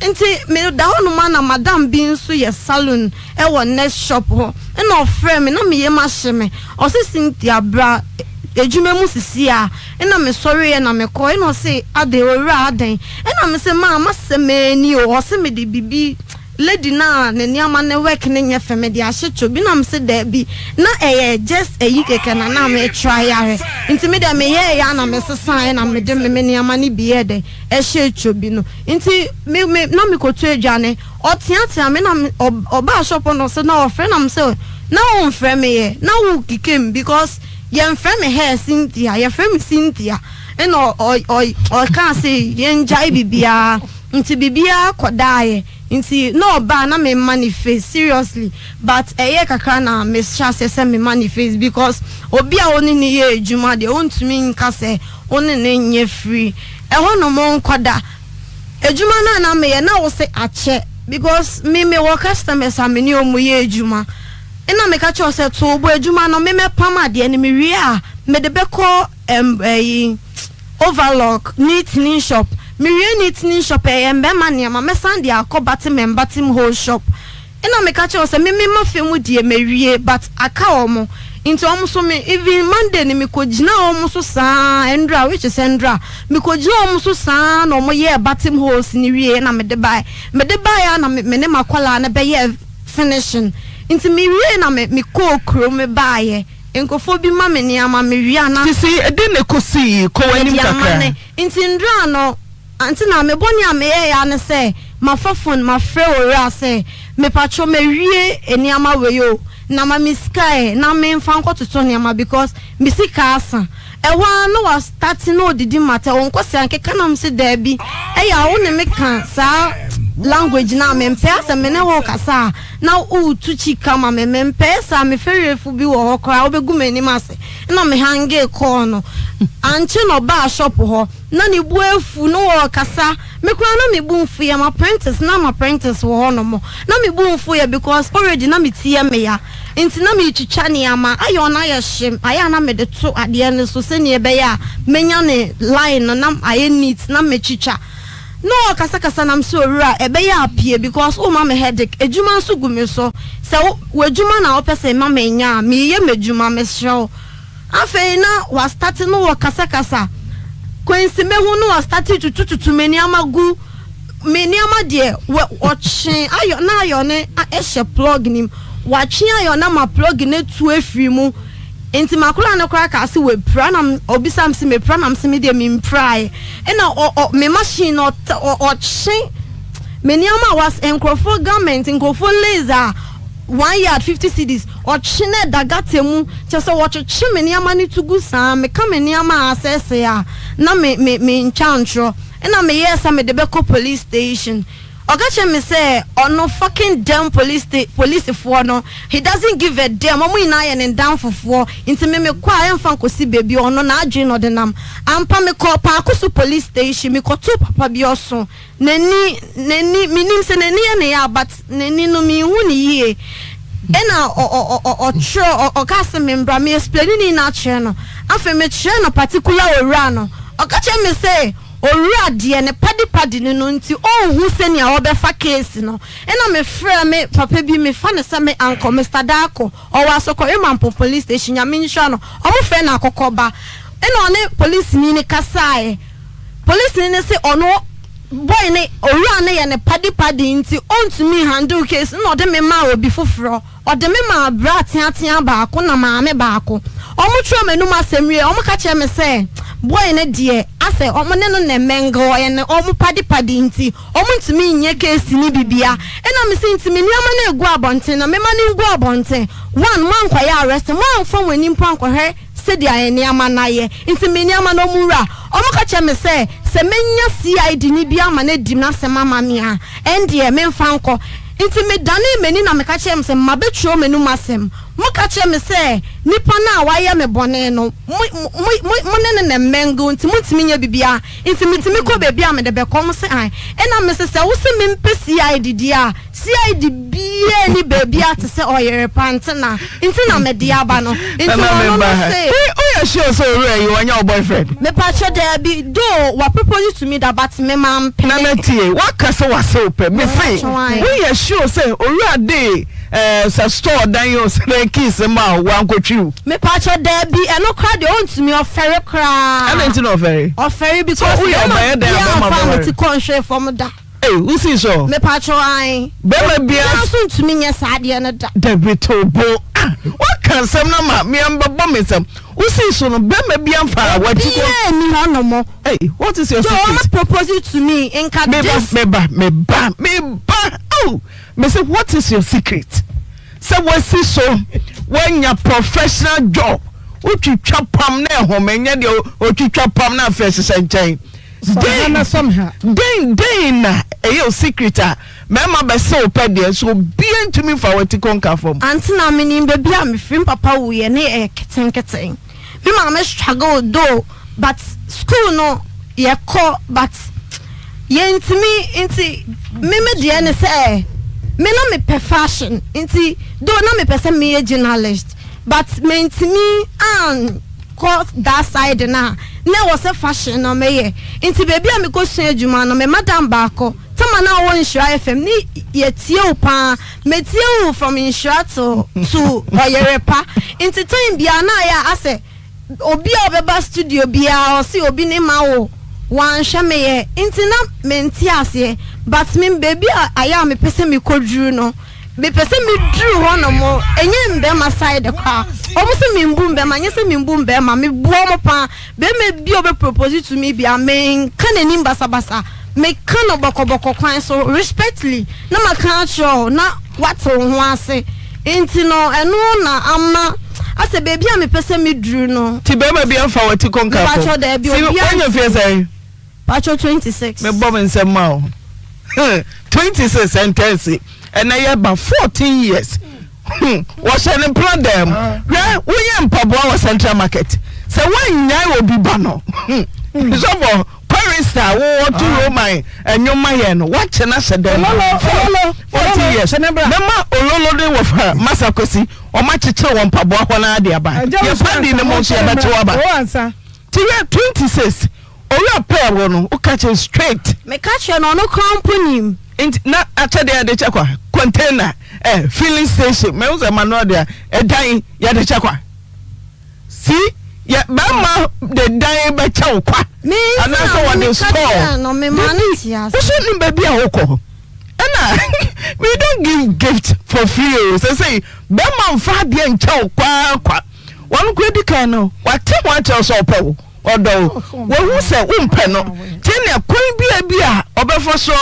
Speaker 1: Nti meda hɔ nom a na madam bi nso yɛ saloon wɔ next shop hɔ ɛna ɔfrɛɛ me na me yam ahye me ɔse Cynthia bra adwuma mu sisi a ɛna me sɔreeɛ na me kɔɔ ɛna ɔse adɛn owura adɛn ɛna me se maa masɛm aa ni o ɔse mede bibi lady no a ne nneɛma ne work no nyɛ fɛ mede ahye kyo bi na me se daabi na ɛyɛ just ayi kɛkɛ na na me try ahwɛ nti me deɛ me yɛɛyɛ a na me sesaeɛ na mede me me nneɛma no bi yɛɛ dɛn ɛhyɛɛ kyo bi no nti me me na me kɔtu aduane ɔteatea me na me ɔbaa shop hɔ na ɔsɛ na ɔfrɛ na me sɛ na wo nfrɛ me yɛ na wo keka mu because yɛnfrɛ me hair Cynthia yɛfrɛ me Cynthia ɛna ɔ ɔ ɔkaa se yɛngyae bibiaa nti bibiaa kɔdaeɛ nti na ɔbaa na me ma ne face seriously but ɛyɛɛ kakra na me hyɛ aseɛ sɛ me ma ne face because obi a wo ne no yɛ adwuma deɛ wontumi nka sɛ wo ne no nyɛ free ɛhɔ nom nkɔda adwuma no a na meyɛ na wo se akyɛ because me me wɔ customers a me ne ɔmo yɛ adwuma ɛna meka kyerɛ wo sɛ to wo bo adwuma no me mɛpam adeɛ no me wie a mede bɛkɔ ɛm ɛyi overlock neatening shop me wie neatening shop ɛyɛ mbɛma nneɛma mɛsan de akɔ batem and batem whole shop.
Speaker 7: Ɛna meka kyerɛ wɔn sɛ me me mafa mu deɛ mawie but aka wɔn nti wɔn nso me even Monday no mekɔ gyinaa wɔn so saa ɛndra which is ɛndra mekɔ gyinaa wɔn so saa na wɔn yɛɛ button holes no wie ɛna mede baeɛ mede baeɛ a na me ne makwadaa no bɛyɛɛ finishing nti me wie na me mekɔɔ kuro me baeɛ nkurɔfoɔ bi ma me nneɛma me wie a na.
Speaker 2: Sisi ɛdeɛn na ɛkɔsii kɔ w'anim
Speaker 7: mede ama
Speaker 2: kakra.
Speaker 7: ne nti ndra no. Ante na me bɔne a meyɛeɛ ara ne sɛ mafa phone mafrɛ owura sɛ mepakyɛw mawie nneɛma wei o na ma me sika ɛ na menfa nkɔtotɔ nneɛma because me sika asa. Ɛhɔ ara na wa starte na ɔdidi matɛ wo nkɔsea nkeka na mese daabi ɛyɛ a wo ne me ka saa language no a mempɛ asɛ me ne wo rekasa a na woretu kyika ma me mempɛ saa me fɛriefo bi wɔ hɔ koraa wobɛgu m'anim ase na me hangee call no ankye na ɔbaa shop hɔ. Na ne bo afu na ɔrekasa, me koraa na me bo mfuiɛ, m'apprentice na m'apprentice wɔ hɔ nom, na me bo mfuiɛ because already na me ti yɛ me ya, nti na meretwitwa nneɛma, iron ayɛ hye, ayɛ a na mede to adeɛ no so sɛdeɛ ɛbɛyɛ a mɛnya ne line no na ayɛ neat na matwitwa. Na ɔrekasakasa na mese owura ɛbɛyɛ a pue because woma me headache, adwuma nso gu me so, sɛ wo w'adwuma na wopɛ sɛ mma menyɛ a, mereyɛ m'adwuma mesrɛ wo. Afei na wastate no wɔ kasakasa kwansi mehu no wastate tutu tutu me nneɛma gu me nneɛma deɛ wɔ ɔtwe ayɔ na ayɔ ne ɛhyɛ plug nim watwe ayɔ na ma plug no atu afiri mu nti makora no koraa kaa se wapira na obisa me se mepira na me se me deɛ mempiraeɛ ɛna ɔ ɔ me machine no ɔtwe me nneɛma a was nkurɔfoɔ garment nkurɔfoɔ lace a One yard 50 cedis, ɔtwe na ɛda gutter mu, kyerɛ sɛ wɔtwetwe me nneɛma no to gu saa, meka me nneɛma a asɛesɛe a, na me me mentwa ntorɔ. Ɛna meyɛɛ sɛ mede bɛkɔ police station. Ɔka kyerɛɛ me sɛ ɔno fucking damn police sta polisifoɔ no, he doesn't give a damn, wɔn nyinaa yɛ ne nnamfofoɔ, nti me mekɔ a ɛmfa nkɔsi baabi, ɔno n'adwene na ɔde nam. Ampa mekɔɔ Paakoso police station, mekɔtoo papa bi ɔso, N'ani, n'ani, mennim sɛ n'ani yɛ ne ya but n'ani no menhu no yie. Ɛna ɔ ɔ ɔ ɔtwerɛ, ɔ ɔkaa sɛ membra, me explaini ne nyinaa kyerɛ no. Afei mekyerɛɛ no particular owura no. Ɔka kyerɛɛ me sɛ owura deɛ ne padi padi no no nti ɔnhu sɛnea ɔbɛfa case no. Ɛna mefrɛɛ me papa bi, mefa no sɛ me uncle, Mister Darko, ɔwɔ Asokore Mampong police station, Nyame nhyira no, wɔfrɛ no Akɔkɔba. Ɛna ɔne polisini no kasaeɛ. Polisini no se ɔno boy no owura no yɛ no padi padi nti ɔntumi handle case no na ɔde me maa obi foforɔ. Ɔde me maa bra teatea baako na maame baako. Ɔmo twerɛ m'anum asɛm wie ɔmo ka kyerɛ me sɛ boy no deɛ asɛ ɔmo ne no na ɛmɛngle ɔyɛ no ɔmo padi padi nti ɔmo ntumi nyɛ case no bibia. Ɛna me se nti me nneɛma no egu abɔnten no mema no ngu abɔnten? One moankɔyɛ arrest moamfa mo ani mpo ankɔhwɛ sɛdeɛ nneɛma no ayɛ nti me nneɛma no ɔmo wura ɔmo ka kyerɛ me sɛ sɛ mɛnya CID ni bi ama no adi m'asɛm ama me a ɛndeɛ menfa nkɔ nti me danee m'ani na meka kyerɛɛ mo sɛ mabɛtwerɛ m'anum asɛm mo ka kyerɛ me sɛ nipa no a wayɛ me bɔne no mo mo mo mo ne no na ɛmɛngle nti montumi nyɛ biribiara nti metumi kɔ baabi a mede bɛkɔ ɔmo se ae ɛna mese sɛ wose mempɛ CID deɛ a CID biaa nni baabia te sɛ ɔyere pa ntena nti na mede aba no nti
Speaker 2: Nana
Speaker 7: ɔno
Speaker 2: me
Speaker 7: no
Speaker 2: ba
Speaker 7: se.
Speaker 2: Wo yɛ sure sɛ owura yi ɔnyɛ wo boyfriend?
Speaker 7: Mepakyɛ daabi though wa propose to me da but me mampene.
Speaker 2: Nana tie waka sɛ wase wo pɛ me se wo yɛ sure sɛ owura de eh sɛ store dan o sɛ dɛn keys ma wo wankɔtwi wo?
Speaker 7: Mepakyɛ daabi ɛno koraa deɛ ɔntumi ɔfɛre koraa.
Speaker 2: Adɛn nti na ɔfɛre?
Speaker 7: Ɔfɛre
Speaker 2: So
Speaker 7: because
Speaker 2: woyɛ
Speaker 7: bɛrima
Speaker 2: ɔbaa yɛ dɛn a
Speaker 7: biaa
Speaker 2: bɛrima
Speaker 7: nfaa ne
Speaker 2: bɛware?
Speaker 7: ti kɔ nhwee fam da.
Speaker 2: Ei wo sii so?
Speaker 7: Mepakyɛw ae.
Speaker 2: Bɛrima bia.
Speaker 7: Obiara nso ntumi nyɛ saa adeɛ no da.
Speaker 2: Dabi to bo ah waka nsɛm no ama me ambɛbɔ me nsɛm wo sii so no bɛrima bia nfaa wakyi kɔ.
Speaker 7: Obiara nni hɔ nom.
Speaker 2: Ei what is your
Speaker 7: Though
Speaker 2: secret?
Speaker 7: ɔmo propose to me nka
Speaker 2: Meba
Speaker 7: this.
Speaker 2: meba meba meba oh mese what is your secret sɛ wasi so wanya professional job wotwitwa pam na ɛhome nyɛ deɛ otwitwa pam na afei ɛhyehyɛ nkyɛn.
Speaker 4: Sɔ ha na sɔ me ha.
Speaker 2: Dɛn dɛn na ɛyɛ wo secret a mmarima bɛse wo pɛ deɛ nso obiara ntumi mfa w'ati kɔ nka fam?
Speaker 7: Ante na menim baabi a mefiri me papa wuiɛ ne yɛyɛ ketenkete me maame struggle though but school no yɛkɔ but yɛntumi nti me me deɛ ne sɛ me na mepɛ fashion nti though na mepɛ sɛ meyɛ journalist but mentumi an kɔ that side no a na ɛwɔ sɛ fashion no meyɛ nti baabi a mekɔ sua adwuma no me madam baako tama. a na wowɔ Nhyira FM ne yɛtie wo paa. Metie wo from Nhyira to to Ɔyere Pa. Nti time biara na ayɛ a asɛ obi a ɔbɛba studio biara ɔse obi ne ma wo wanhwɛ me yɛ nti na mente aseɛ but me baabi a ayɛ a mepɛ sɛ mekɔduru no mepɛ sɛ meduru hɔ nom ɛnyɛ mbɛrima side koraa ɔmo sɛ membu mbɛrima nyɛ sɛ membu mbɛrima mebu ɔmo paa bɛrima bi a ɔbɛ propose to me bia menka n'anim basabasa meka no bɔkɔbɔkɔ kwan so respectfully na maka akyerɛ wo na wate wo ho ase nti no ɛno na ama asɛ baabi a mepɛ sɛ meduru no.
Speaker 2: Ti bɛrima bi anfa w'ati kɔ nka fam.
Speaker 7: Mepakyɛw daabi
Speaker 2: Si
Speaker 7: obiara
Speaker 2: wanya
Speaker 7: nti.
Speaker 2: mfeɛ sɛn?
Speaker 7: Pakyɛw 26.
Speaker 2: Mebɔ me nsam ma wo. 26 ɛntɛnsi ɛnɛ yɛ ba 14 years. Hmm, wɔhyɛ ne mpena dan mu. Hwɛ woyɛ mpaboa wɔ Central Market. Sɛ woannyae obi ba no. Hmm, sɔfo chorister wo wɔto Roman ɛnwom ma yɛn no woakye no ahyɛ dan mu.
Speaker 4: Ololo, ololo,
Speaker 2: 14
Speaker 4: ololo,
Speaker 2: years.
Speaker 4: hyɛ ne bra.
Speaker 2: Mɛma ololo ne wɔfa Masa Kwesi wɔn akyekyere wɔn mpaboa hɔ no ara de aba.
Speaker 4: Agya wo
Speaker 2: Yɛ
Speaker 4: so
Speaker 2: padi
Speaker 4: ansa,
Speaker 2: no mo nso
Speaker 4: monhyɛ ne
Speaker 2: yɛbɛkye
Speaker 4: mmra.
Speaker 2: wo aba.
Speaker 4: Wo ansa.
Speaker 2: Ti hwɛ 26 owura pɛɛ wo no woka kyerɛ straight.
Speaker 7: Meka kyerɛ no ɔno koraa mpo nim.
Speaker 2: Nti na akyɛdeɛ yɛde kyɛ kwa container eh filling station mɛhu sɛ Manuel deɛ ɛdan yɛde kyɛ kwa si yɛ bɛrima de dan bɛkyɛ wo kwa
Speaker 7: Me nti na
Speaker 2: anaasɛ
Speaker 7: me
Speaker 2: wɔde
Speaker 7: meka
Speaker 2: store
Speaker 7: kyerɛɛ no me maa no te ase.
Speaker 2: woso nim baabi a wokɔ ɛna we don't give gift for free o sɛsɛyi bɛrima nfa adeɛ nkyɛ wo kwa kwa wɔn kora di kan no wate ho akyerɛ sɛ ɔpɛ wo. Ɔdɔ wo. Wahu sɛ wompɛ no. Nti ɛnneɛ kwan biara bi a ɔbɛfa so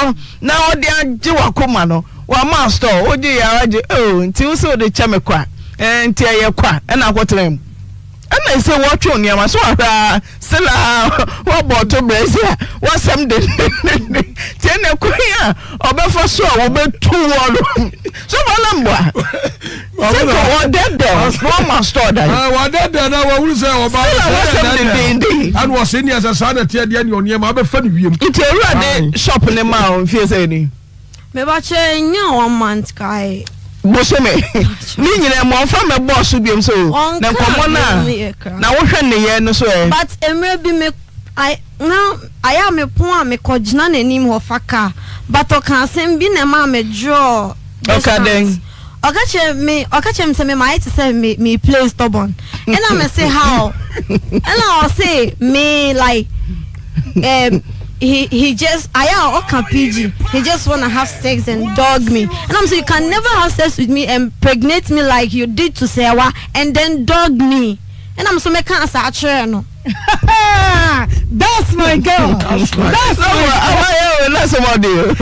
Speaker 2: na ɔde agye w'akoma no, wama store, wogye yɛ a wagye, oh, nti wo sɛ wode kyɛ me kwa, eh, nti ɛyɛ kwa, ɛna akɔtena mu. Ɛna ɛsɛ wɔtwe wo nneɛma so wahwɛ a, still a wɔabɔ ɔto brɛ si a, wasɛm dendendenden. Nti ɛnneɛ kwan a ɔbɛfa so a wɔbɛtu wɔ no, so fa na mboa. Sɛ nka wɔdɛdɛw na wɔma store dan.
Speaker 3: Wɔdɛdɛw na wɔhunu sɛ ɔbaa no
Speaker 2: sɛ wɔsɛm dendenden.
Speaker 3: Ɛna wɔsɛ nea sɛ saa na ɛteɛ deɛ nea ɔnneɛma abɛfa no wiem.
Speaker 2: Nti owura de shop ne maa wo mfie sɛ ni.
Speaker 7: Mebakyɛ nya one month kae.
Speaker 2: Bosome ne nyinaa mu ɔnfa mɛ bɔɔ so biom so na nkɔmɔ na na wohwɛ nneyɛɛ no so ɛ.
Speaker 7: But mmerɛ bi me I na ayɛ a mepon a mekɔ gyina n'anim hɔ fa car but ɔka asɛm bi na ɛmaa me draw
Speaker 2: Ɔka dɛn?
Speaker 7: Ɔka kyerɛ me ɔka kyerɛ me sɛ me ma ayɛ te sɛ me me play stubborn ɛna me se how ɛna ɔse me like um, he he just ayɛ a ɔka PG he just wanna have sex and dog me and I'm say you can never have sex with me and pregnate me like you did to Sewa and then dog me ɛna me so meka asa akyerɛ no.
Speaker 4: That's my girl. That's my girl.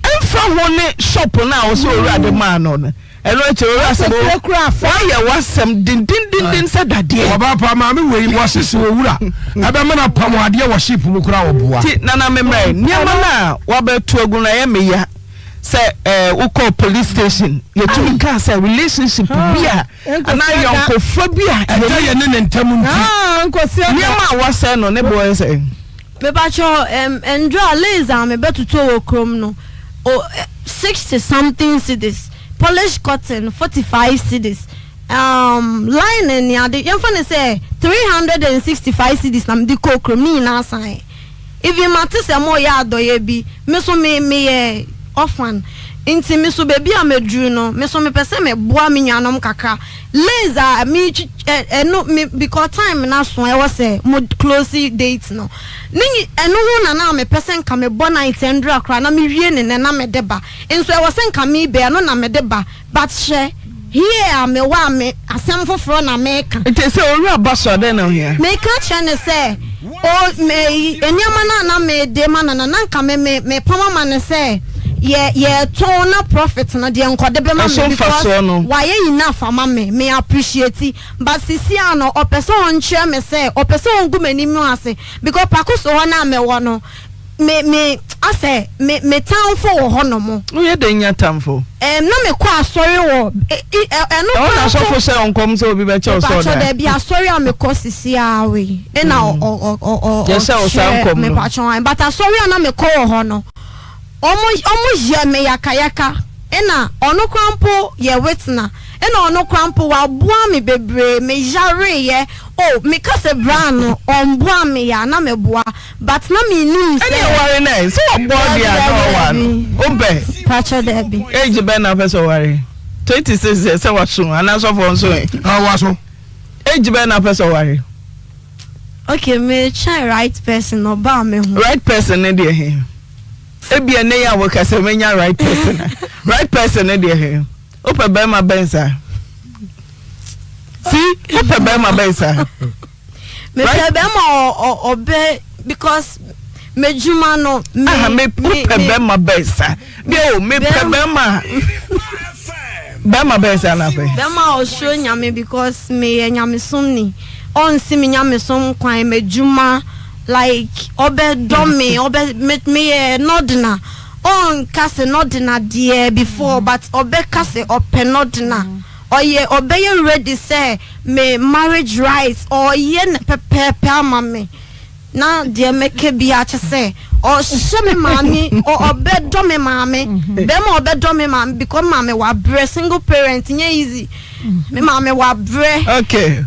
Speaker 2: Ɛmfa ho ne shop no a wɔsɛ owura de maa no no ɛno akyi owura sɛ woayɛ w'asɛm dendendenden sɛ dadeɛ.
Speaker 3: Ɔbaa pa maame wei wɔsese owura ɛbɛma no apam adeɛ wɔ ship mu koraa ɔboa.
Speaker 2: Ti nana memmerɛ nneɛma no a wabɛto agu no ɛyɛ meya sɛ ɛɛ wokɔ police station yɛtumi kaa sɛ relationship bi a anaa ayɔnkofa bi a
Speaker 3: ɛda yɛne ne ntam nti.
Speaker 2: Nneɛma a wɔasɛe no ne boɔ yɛ sɛn?
Speaker 7: Mepakyɛw ɛm ndra lace a mebɛtotɔ wɔ kurom no o 60 something cedis, polish cotton 45 cedis, um lining ne ade yɛmfa no sɛ 365 cedis na mede kɔɔ kurom ne nyinaa sae. Even mate sɛ moyɛ adɔeɛ bi, me nso me meyɛ orphan nti me nso baabi a maduru no me nso mepɛ sɛ meboa me nuanom kakra. Lays a me twi ɛ ɛno me because time no aso ɛwɔ sɛ mo close date no ne nyi ɛno ho na na mepɛ sɛ nka mebɔ night ɛndura koraa na mewie ne nɛ na mede ba nso ɛwɔ sɛ nka mebɛ ɛno na mede ba but hwɛ here a mewɔ a me asɛm foforɔ na meka.
Speaker 2: Nti sɛ owura ba so a dɛn na ohia?
Speaker 7: Meka kyerɛ no sɛ o me nneɛma no a na mede ma no no na nka me me mepam ama no sɛ yɛ yɛtɔn na profit no deɛ nkɔde bɛma
Speaker 2: Ɛso
Speaker 7: me because
Speaker 2: mfasoɔ no.
Speaker 7: wayɛ enough ama me me appreciate but sisi a no ɔpɛ sɛ ɔnkyerɛ me sɛ ɔpɛ sɛ ɔngu m'anim ase because pako so hɔ no a mewɔ no me me asɛ me me tamfo wɔ hɔ nom.
Speaker 2: Woyɛ dɛn nya tamfo?
Speaker 7: Ɛm na mekɔ asɔre wɔ ɛ ɛ ɛno
Speaker 2: Ɛhɔ na
Speaker 7: koraa mpo.
Speaker 2: asɔfo hyɛ wo nkɔm sɛ obi bɛkyɛ wo sɛ
Speaker 7: Mepakyɛw
Speaker 2: ɔdan?
Speaker 7: daabi asɔre a mekɔ sisi ara wei ɛna ɔ ɔ ɔ ɔ
Speaker 2: Yɛhyɛ wo saa
Speaker 7: ɔkyerɛ
Speaker 2: nkɔm no.
Speaker 7: mepakyɛw ae but asɔre a na mekɔ wɔ hɔ no ɔmo ɔmo yɛ me yakayaka ɛna ɔno koraa mpo yɛ witna. Ɛna ɔno koraa mpo waboa me bebree me yareeɛ oh meka sɛ bra no ɔmboa me a na meboa but na mennim sɛ.
Speaker 2: Ɛne ɛware no ɛ sɛ wɔboa deɛ a na ɔware no wopɛ.
Speaker 7: Pakyɛ daabi.
Speaker 2: Age bɛn na wopɛ sɛ ɔware? 26 deɛ sɛ waso anaa sɔfoɔ nso ɛ?
Speaker 3: Ah waso.
Speaker 2: Age bɛn na wopɛ sɛ ɔware?
Speaker 7: Okay metwɛn right person ɔbaa me ho.
Speaker 2: Right person ne deɛ he? Ebia nnɛ yi a woka sɛ menya right person a right person ne deɛ he? Wopɛ bɛrima bɛn saa? Si wopɛ bɛrima bɛn saa?
Speaker 7: Mepɛ bɛrima ɔbɛ because m'adwuma no.
Speaker 2: Me me wopɛ bɛrima bɛn saa? Deɛ o mepɛ bɛrima bɛrima bɛn saa na afɛ?
Speaker 7: Bɛrima a ɔsuro nyame because meyɛ nyamesom ni ɔnsi me nyamesom kwan m'adwuma like ɔbɛdɔ me ɔbɛ me meyɛ nɔdena. Ɔnka se nɔdena deɛ before but ɔbɛka se ɔpɛ nɔdena. Ɔyɛ ɔbɛyɛ ready sɛ me marriage rites ɔyɛ no pɛpɛɛpɛ ama me na deɛ mɛka biara kyɛ sɛ ɔhyɛ me maame ɔbɛdɔ me maame bɛrima ɔbɛdɔ me maame because me maame wabrɛ single parent nyɛ easy me maame wabrɛ.
Speaker 2: Okay.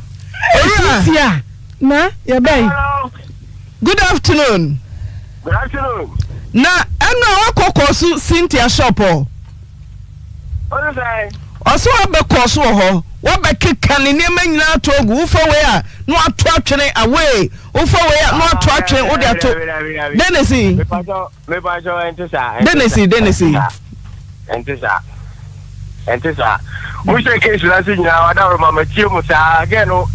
Speaker 2: Owura.
Speaker 4: Na yɛbɛn.
Speaker 2: Good afternoon.
Speaker 8: Good afternoon.
Speaker 2: Na ɛnu a wakɔ kɔɔ so Cynthia shop hɔ.
Speaker 8: Ɔno sɛ.
Speaker 2: Ɔsɛ wabɛ kɔɔ so wɔ hɔ wabɛ keka ne nneɛma nyinaa ato agu wofa wei a na wato atwene away wofa wei a na wato atwene wode ato dɛn na esi.
Speaker 8: Mepakyɛw ɛnte saa.
Speaker 2: Dɛn na esi dɛn na esi.
Speaker 8: Ɛnte saa. Ɛnte saa. Wohyɛ case no ase nyinaa wadaworo ma matie mu saa gɛ no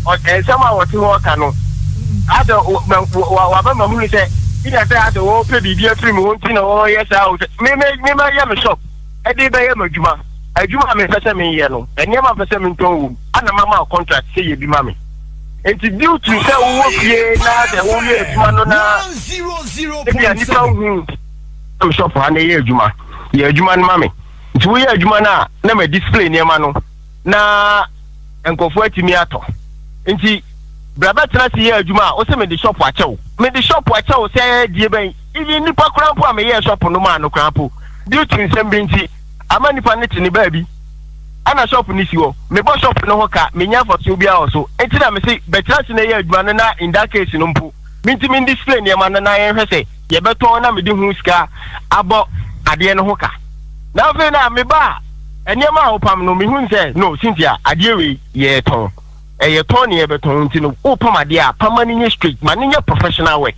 Speaker 8: nsɛm a wɔte hɔ ka no asɛ waba ma hunu sɛ ina sɛ asɛ wɔpɛ biribi afiri me ho nti na wɔyɛ saa o sɛ me me me mɛyɛ me shop ɛde bɛyɛ m'adwuma adwuma a mepɛ sɛ meyɛ no nneɛma mpɛ sɛ mentɔn wom ana mama contract sɛ yɛ bi ma me nti due to sɛ wowɔ fie na sɛ woyɛ adwuma no na ebia nipa hu me shop ha na ɛyɛ adwuma yɛ adwuma no ma me nti woyɛ adwuma no a na ma display nneɛma no na nkurɔfoɔ atumi atɔ nti bra bɛtena se yɛ adwuma a wosɛ mede shop akyɛw mede shop akyɛw sɛ die bɛn even nipa koraa mpo a meyɛɛ shop no maa no koraa mpo due to nsɛm bi nti ama nipa no te ne baabi ana shop no si hɔ mebɔ shop no ho ka menya mfasoɔ biara wɔ so nti na mese bɛtena se na ɛyɛ adwuma no na in that case no mpo mentumi display nneɛma no na yɛnhwɛ sɛ yɛbɛtɔn na mede ho sika abɔ adeɛ no ho ka. Na afei na meba a, nneɛma a wopam no, mehunu sɛ, no, Cynthia, adeɛ wei, yɛretɔn. Ɛyɛ tɔn ne yɛbɛtɔn nti no, wopam adeɛ a, pam ma no nyɛ straight, ma no nyɛ professional work.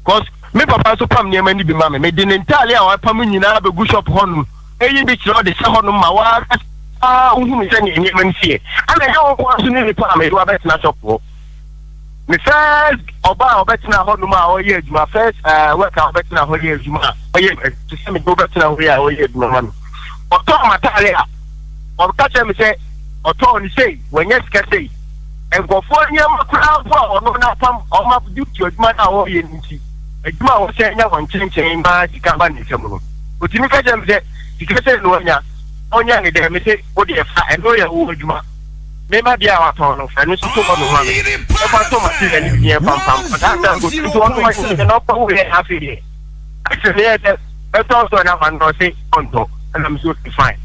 Speaker 8: Cause me papa nso pam nneɛma no bi ma me. Mede ne ntaale a wapam nyinaa bɛgu shop hɔnom, ɛyi bi kyerɛ ɔde hyɛ hɔnom ma woankasa wohunu sɛdeɛ nneɛma no si yɛ. Ɛna ɛnyɛ wo nko ara nso ne nipa a mede wo abɛtena shop hɔ. Me first ɔbaa a ɔbɛtena hɔ nom a ɔyɛ adwuma first uh, work a ɔbɛtena hɔ yɛ adwuma a ɔyɛ te sɛ mede wobɛtena hɔ yi a ɔyɛ adwuma ma no ɔtɔɔ m'ataare a ɔka kyerɛ me sɛ ɔtɔɔ no sei wanya sika sei nkurɔfoɔ nneɛma koraa mpo a ɔno n'apam ɔma due to adwuma no a ɔyɛ no nti adwuma a wɔhyɛ nya wɔn nkyɛnkyɛn ma sika ba ne nsam no ɔtumi ka kyerɛ me sɛ sika sɛ no anya ɔnya ne dɛ me se wode ɛfa ɛno yɛ wo adwuma Me ba deɛ a watɔn no, ɛno nso to hɔ nom ma me. Ɛfa tɔ material no bi ne ɛfa mpam. Ɔdaa sɛ nkoto nti ɔno ɔyɛ sɛ na ɔkɔ wo yɛ afei deɛ. Ɛsɛ ne yɛ sɛ ɛtɔn so na ma no ɔse ɔntɔ. Ɛna me so okay fine.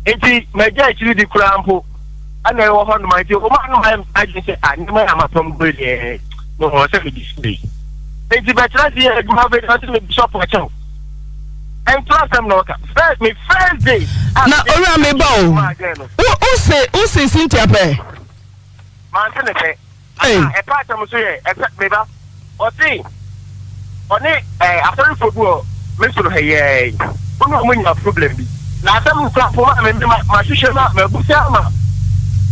Speaker 8: Nti magya akyiri di koraa mpo ɛna ɛwɔ hɔ nom nti ɔma no ma adwene sɛ ah nneɛma yɛ amatɔm gu deɛ no hɔ sɛ me display. Nti bɛtena se yɛ adwuma afei deɛ ɔse me shop akyɛw. Ɛntra asɛm na ɔka. First me first day.
Speaker 2: Na owura me ba o. Wo wo se wo se Cynthia pɛ.
Speaker 8: Mante ne pɛ. Ana ɛpɛ asɛm nso yɛ ɛpɛ me ba. Ɔse ɔne ɛɛ asɔrefoɔ bi wɔ me soro ha yi ara yi. Wo ne wɔn nya problem bi. Na asɛm no kura mpo maa me me ma mahwehwɛ ma mabusa ama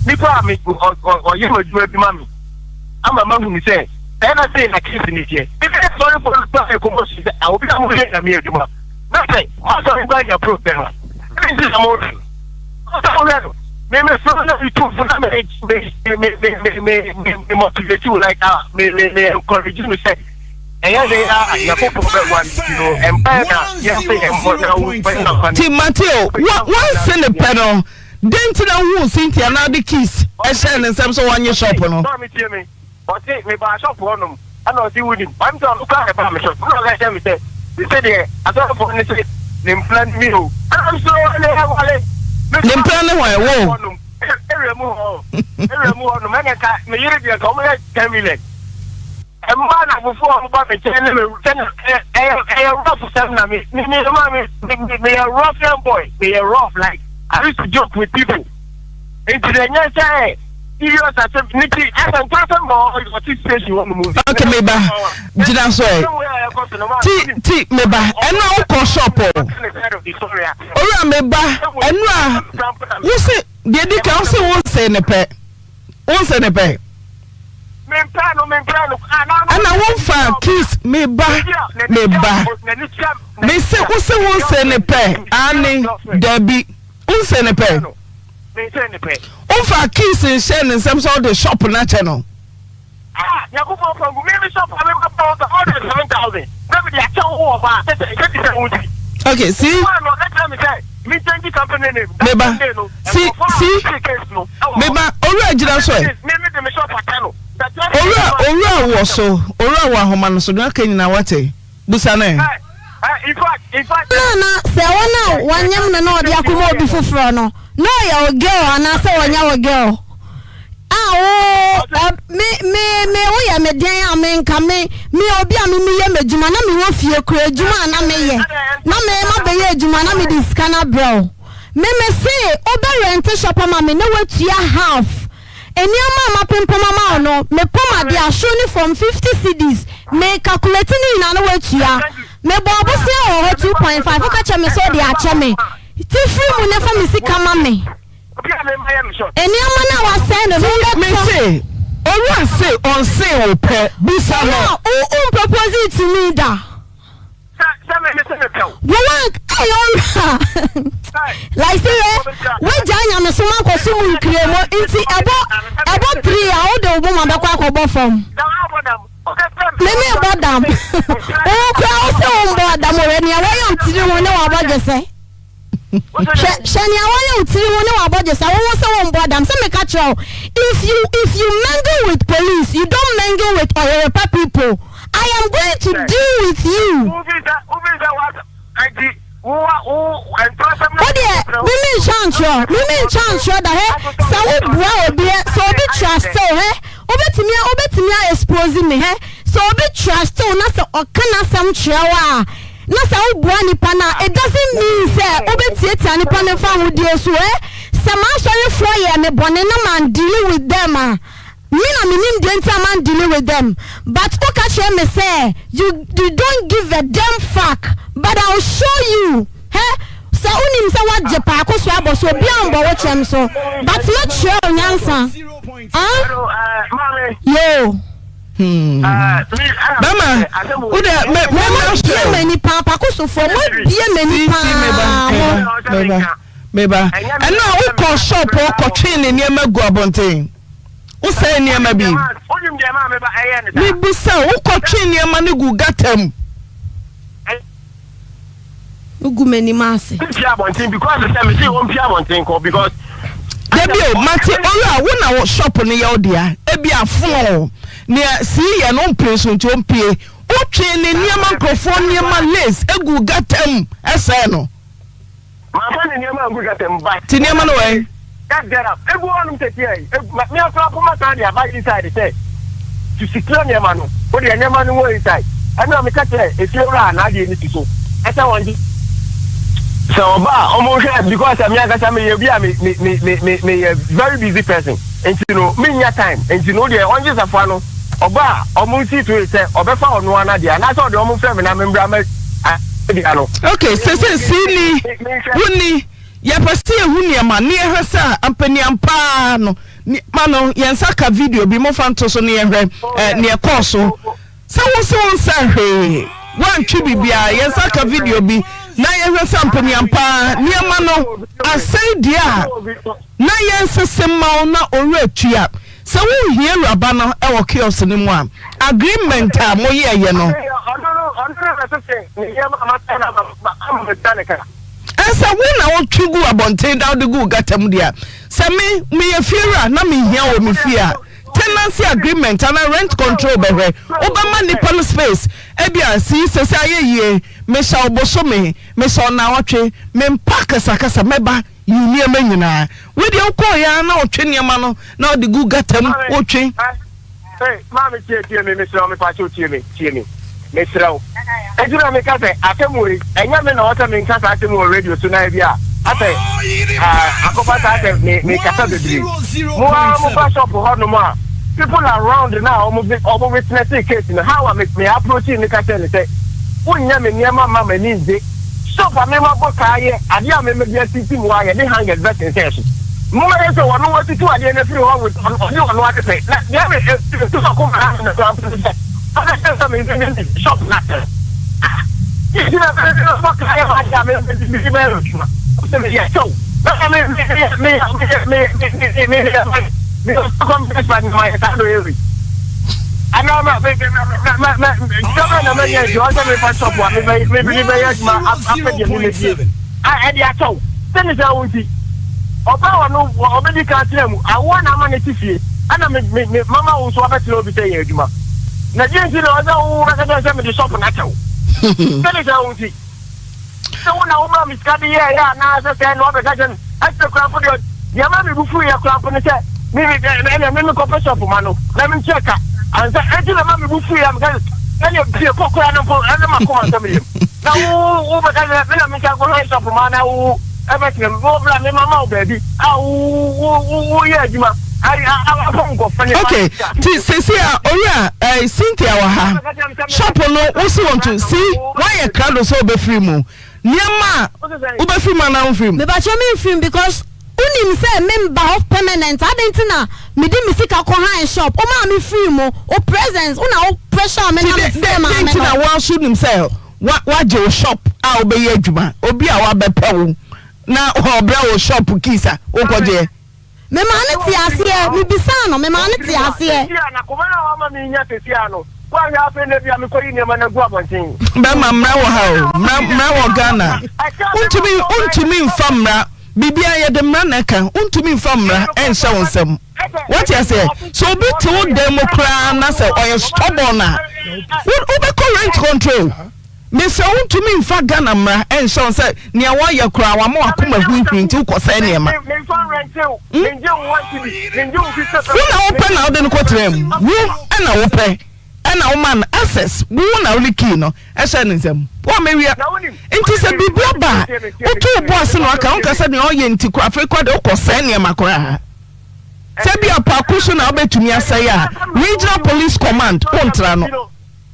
Speaker 8: nipa a me ɔ ɔ ɔyɛ m'adwuma bi ma me ama mahunu sɛ sɛɛ na sei na case no teɛ. Ebi asɔrefoɔ no kura ɛkɔmɔ so sɛ a obi a moyɛ nyame adwuma na sɛ mo asɔre kura nya problem a ɛne nti na mo Ɔsɛ no, me me feel na me tu fo na me me me me me me me me motivate you like ah me me me encourage you sɛ ɛyɛ de a Nyankopɔn bɛ wa nti no mpae na yɛn sɛ yɛn bɔ na wo bɛ na fa.
Speaker 2: Ti Mateo, wa wansi ne pɛ no, den ti na wohuu Cynthia na ɔde keys ɛhyɛɛ ne nsam sɛ wɔnye shop no?
Speaker 8: Maame tie me. Ɔse mebaa shop hɔ nom ɛna ɔse wonim ɔne sɛ ɔno koraa na ɛbaa me shop ɛna ɔka kyerɛ me sɛ sese deɛ asɔrefoɔ no se ne mpena ne mi o ɛna me so ɛne ɛwale.
Speaker 2: Ne mpena ne hwan? Wo.
Speaker 8: Area mu hɔ area mu hɔ nom ɛna nka me yere deɛ nka wɔn yɛ 10 million. Mmaa na fufuo a wɔn ba me nkyɛn ne me sɛnɛ ɛyɛ ɛyɛ rough sɛm na me me me ma me me me yɛ rough young boy, me yɛ rough, like I used to joke with people, nti deɛ nyɛ sɛ serious asɛm ne ti ɛsɛ ntɔsɛm ma ɔte station hɔ nom.
Speaker 2: Ok, meba, gyina so ɛ. Ti ti meba, ɛno a wokɔ shop o. Owura, meba, ɛno a wo se deɛ di kan wo se wo nse ne pɛ. Wo nse ne pɛ. Ɛna womfa kiss, meba, meba. Me se wo se wo nse ne pɛ ane dabi wo nse ne pɛ. Womfa kiss nhyɛ ne nsɛm sɛ wode shop no akyɛ no.
Speaker 8: Ah, Nyankopɔn fa ngu me me shop a me ma bɔ ka more than 7,000 na me de akyɛ wo wɔ hɔ a sɛ sɛ ti sɛ wo ti.
Speaker 2: Okay, see.
Speaker 8: Wo no ka kyerɛ me sɛ me change company name.
Speaker 2: Meba. See, see. Meba, owura gyina so ɛ.
Speaker 8: Me me de me shop akyɛ no.
Speaker 2: Owura, owura wɔ so, owura wɔ ahoma no so, deɛ aka nyinaa wate. Busa no ɛ.
Speaker 7: Na na sɛ wɔn a wɔanyem no na ɔde akɔma obi foforɔ no, na ɔyɛ wo girl anaasɛ ɔnyɛ wo girl? A wo ɔ me me me woyɛ me deɛn a menka me me obi a me meyɛ m'adwuma na mewɔ fie kura adwuma a na meyɛ na me mabɛyɛ adwuma na mede sika no abrɛ wo. Me me se wobɛ rente shop ama me na woatua half. Nneɛma a mapempam ama wo no, mepam adeɛ a, soro ne fam, 50 cedis. Me calculate ne nyinaa na woatua. Mebɔɔ bosea wɔ hɔ 2.5, woka kyerɛ me sɛ wode akyɛ me. Te firi mu na fa me sika ma me. Nneɛma no a wasɛe no no, wobɛtɔ.
Speaker 2: Mese, owura se ɔnsee wo pɛ, bisa no.
Speaker 7: Owura, wo wo propose to me da. Wo wa ɛyɛ owura. Like sɛ yɛ wagyaa nyamesom akɔsom nkremo nti ɛbɔ ɛbɔ piri a wode wo moma bɛkɔ akɔbɔ fam. Me me bɔ dam. Wo kura wo sɛ wo mbɔ dam ɔhwɛ nea wɔyɛ wo tiri ho ne w'abɔdwesɛ. Hwɛ hwɛ nea wɔyɛ wo tiri ho ne w'abɔdwesɛ wo wo sɛ wo mbɔ dam sɛ meka kyerɛ wo, if you if you mingle with police, you don't mingle with ɔyerepa people. I am going to deal with you. Wo deɛ me me nhyɛ antorɔ, me me nkyɛ antorɔ da. Hɛ, sɛ wo boa obi, hɛ, sɛ obi trust wo, hɛ, wobɛtumi wobɛtumi a expose me. Hɛ, sɛ obi trust wo na sɛ ɔka n'asɛm kyerɛ wo a, na sɛ wo boa nipa no a, it doesn't mean sɛ wobɛtiatia nipa no mfa ahodie so. Hɛ, sɛ m'asɔrefoɔ yɛ me bɔne na man deal with them a, me na menim deɛ nti a man dealing with them, but woka kyerɛ me sɛ you don't give a damn fuck, but I will show you. Hɛ, sɛ wonim sɛ woagye paako so abɔ so, obiara mbɔ wo kyɛm so, but mɛkyerɛ wo nyansa. Ah, yo.
Speaker 2: Bɛma wo dɛ mɛ mɛ mɛ
Speaker 7: Moabie m'ani paa, pakosofoɔ, moabie m'ani paa mo.
Speaker 2: Meba, meba, ɛno a wokɔ shop hɔ kɔtwee ne nneɛma gu abɔnten. Wosɛe nneɛma bi. Mebisa wo, wokɔtwe nneɛma no gu gata mu.
Speaker 7: Wogu m'anim ase.
Speaker 2: Dabi o, mate owura, wo na wo shop no yɛ wo dea. Ebi afono nea sii yɛ no wompere so nti ompie. Wotwe ne nneɛma, nkurɔfoɔ nneɛma lace egu gata mu ɛsɛe no.
Speaker 8: Mamfa ne nneɛma angu gutter mu but.
Speaker 2: Ti nneɛma no wɔ he?
Speaker 8: Just get up. Egu hɔnom sɛsi ɛ. Egu ma me akora mpo masan de aba inside sɛ to secure nneɛma no. Wo deɛ nneɛma no wɔ inside. Ɛno a meka kyerɛ efiewura a n'adeɛ no si so ɛsɛ wɔn gye. Sɛ ɔba a ɔmo nhwɛ because me ankasa meyɛ obi a me me me me me meyɛ very busy person nti no mennya time nti no wo deɛ ɔngye safoa no. Ɔba a, ɔmo nsi toe sɛ ɔbɛfa ɔno ara n'adeɛ anaasɛ ɔde ɔmo mfrɛ me na membra mɛ dea no.
Speaker 2: Ok, sese sii ni, wo ni, yɛpɛ sɛ yɛhu nneɛma ne yɛhwɛ sɛ ampaniampa ara no nneɛma no, yɛn nsa ka video bi, momfa nto so ne yɛhwɛ eh, nea ɛkɔɔ so. Sɛ wo se wo nsɛ hwee, woantwe biribiara, yɛn nsa ka video bi na yɛhwɛ sɛ ampaniampa ara nneɛma no asɛe deɛ a, na yɛnsese mma wo na owura tua. Sɛ wonhia awuraba no wɔ kiosk no mu a, agreement a moyɛeɛ no. Ɛsɛ wo na wotwe gu abɔnten da wode gu gata mu deɛ a, sɛ me meyɛ fiewura na mehia wɔ me fie a, tenancy agreement anaa rent control bɛhwɛ. Wobɛma nipa no space. Ebia sii sɛsɛ ayɛ yie, mehyɛ wo bosome, mehyɛ wo naawɔtwe, mempa akasakasa, mɛba. Yi wo nneɛma nyinaa. Wei deɛ wokɔeɛ ara na wotwe nneɛma no na wode gu gata mu, wotwe.
Speaker 8: Hey, maame tie tie me, mesrɛ wo, mepa kyɛw tie me, tie me. Mesrɛ wo. Enti na meka sɛ asɛm wei, ɛnyɛ me na ɔsɛ menka saa asɛm wɔ radio so na ebi a asɛ akɔba saa sɛ me mekasa bebree. Mo ara mo ba shop hɔ nom a people around na wɔn wɔn witness case no how a me me approach ne ka kyerɛ ne sɛ wonyɛ me nneɛma mma m'ani ngye. Shop a me mabɔ kaa yɛ adeɛ a me mede atintim hɔ a yɛde hangers bɛsensɛn so. Moayɛ sɛ ɔno watutu adeɛ no afiri hɔ with ɔde ɔno ade pɛ. Na deɛ me ɛtu makoma ha me koraa mpo ne sɛ ɔbɛhyɛ sɛ me me me shop no asɛe. Ah! Nti na me me mabɔ kaa yɛ m'adeɛ a me me mede bɛyɛ adwuma. Ɔsɛ meyɛ kyɛw. Na me me me me me me me me me me me complex ma mayɛ saa dɔ yɛ wei. Anaa ma me me ma ma ma na manya nti ɔsɛ mefa shop a me me me bɛyɛ adwuma apɛ deɛ me mɛdie. A ɛde akyɛ wo. Sɛ ne saa wo nti, ɔbaa wɔ no ɔbɛdi kan atena mu. Awoɔ na ama no te fie. Ɛna me me me mama wo nso wabɛtena obi sɛ yɛ adwuma. Na deɛ nti na ɔsɛ wo bɛka kyerɛ sɛ mede shop no akyɛ wo. Sɛ ne saa wo nti. Sɛ wo na womaa me sika de yɛɛyɛ anaa sɛ sɛn na wabɛka kyerɛ no. Ɛsɛ koraa mpo deɛ deɛ ɛma me bo fuiɛ koraa mpo ne sɛ me me ɛnna me mekɔpɛ shop ma no na mentua ka ansa. Ɛnti na ɛma me bo fuiɛ a meka sɛ ɛnna pie kɔ koraa no mpo ɛne m'akoma nsɛm yam. Na wo wo bɛka sɛ me na me nsa kɔ hɛn shop ma na wo ɛbɛtena mu wo bra me ma ma wo baabi a wo wo wo wo yɛ adwuma ayi apam nkɔfo ne
Speaker 2: Okay, ti sisi a owura eh, Cynthia wɔ ha shop no wosi wɔn to si woayɛ krado sɛ wobɛfiri mu nneɛma a wobɛfiri mu anaa womfiri mu.
Speaker 7: Mepakyɛw memfiri mu because Wonim sɛ me mba hɔ permanent adɛn nti na mede me sika kɔ hire shop womaa me firi mu wo presence wo na wo pressure me na me frɛ maame no.
Speaker 2: Dɛn nti na woa nso nim sɛ woagye wo shop a wobɛyɛ adwuma obi a wabɛpɛ wo na ɔbrɛ wo shop keys a wokɔgyeɛ.
Speaker 7: Memaa no tee aseɛ, mebisaa no, memaa no tee aseɛ.
Speaker 8: Woanhwɛ afei na ebia mekɔyi nneɛma no agu abɔnten.
Speaker 2: Bɛma mmara wɔ ha o, mmara mmara wɔ Ghana. Wontumi wontumi nfa mmara biribiara yɛde mmara na ɛka wontumi nfa mmara ɛnhyɛ wo nsam. Wote aseɛ? Sɛ obi te wo dan mu koraa na sɛ ɔyɛ stubborn a, wo wobɛkɔ rent control. Mesrɛ wo ntumi nfa Ghana mmara nhyɛ wo sɛ nea wɔyɛ koraa wama wakoma huihui nti wokɔ sɛe nneɛma. Hmm? Wo na wopɛ na wode no kɔtena mu. Wo na wopɛ ɛna woma no access. Wo na wode key no ɛhyɛ ne nsam. Wo a mewia. Nti sɛ biribi aba a woto wo bo ase na waka wonka sɛ nea ɔyɛ nti koraa afei koraa de wokɔ sɛe nneɛma koraa. Sɛ bi a paako so na wobɛtumi asɛe a regional police command wontra no.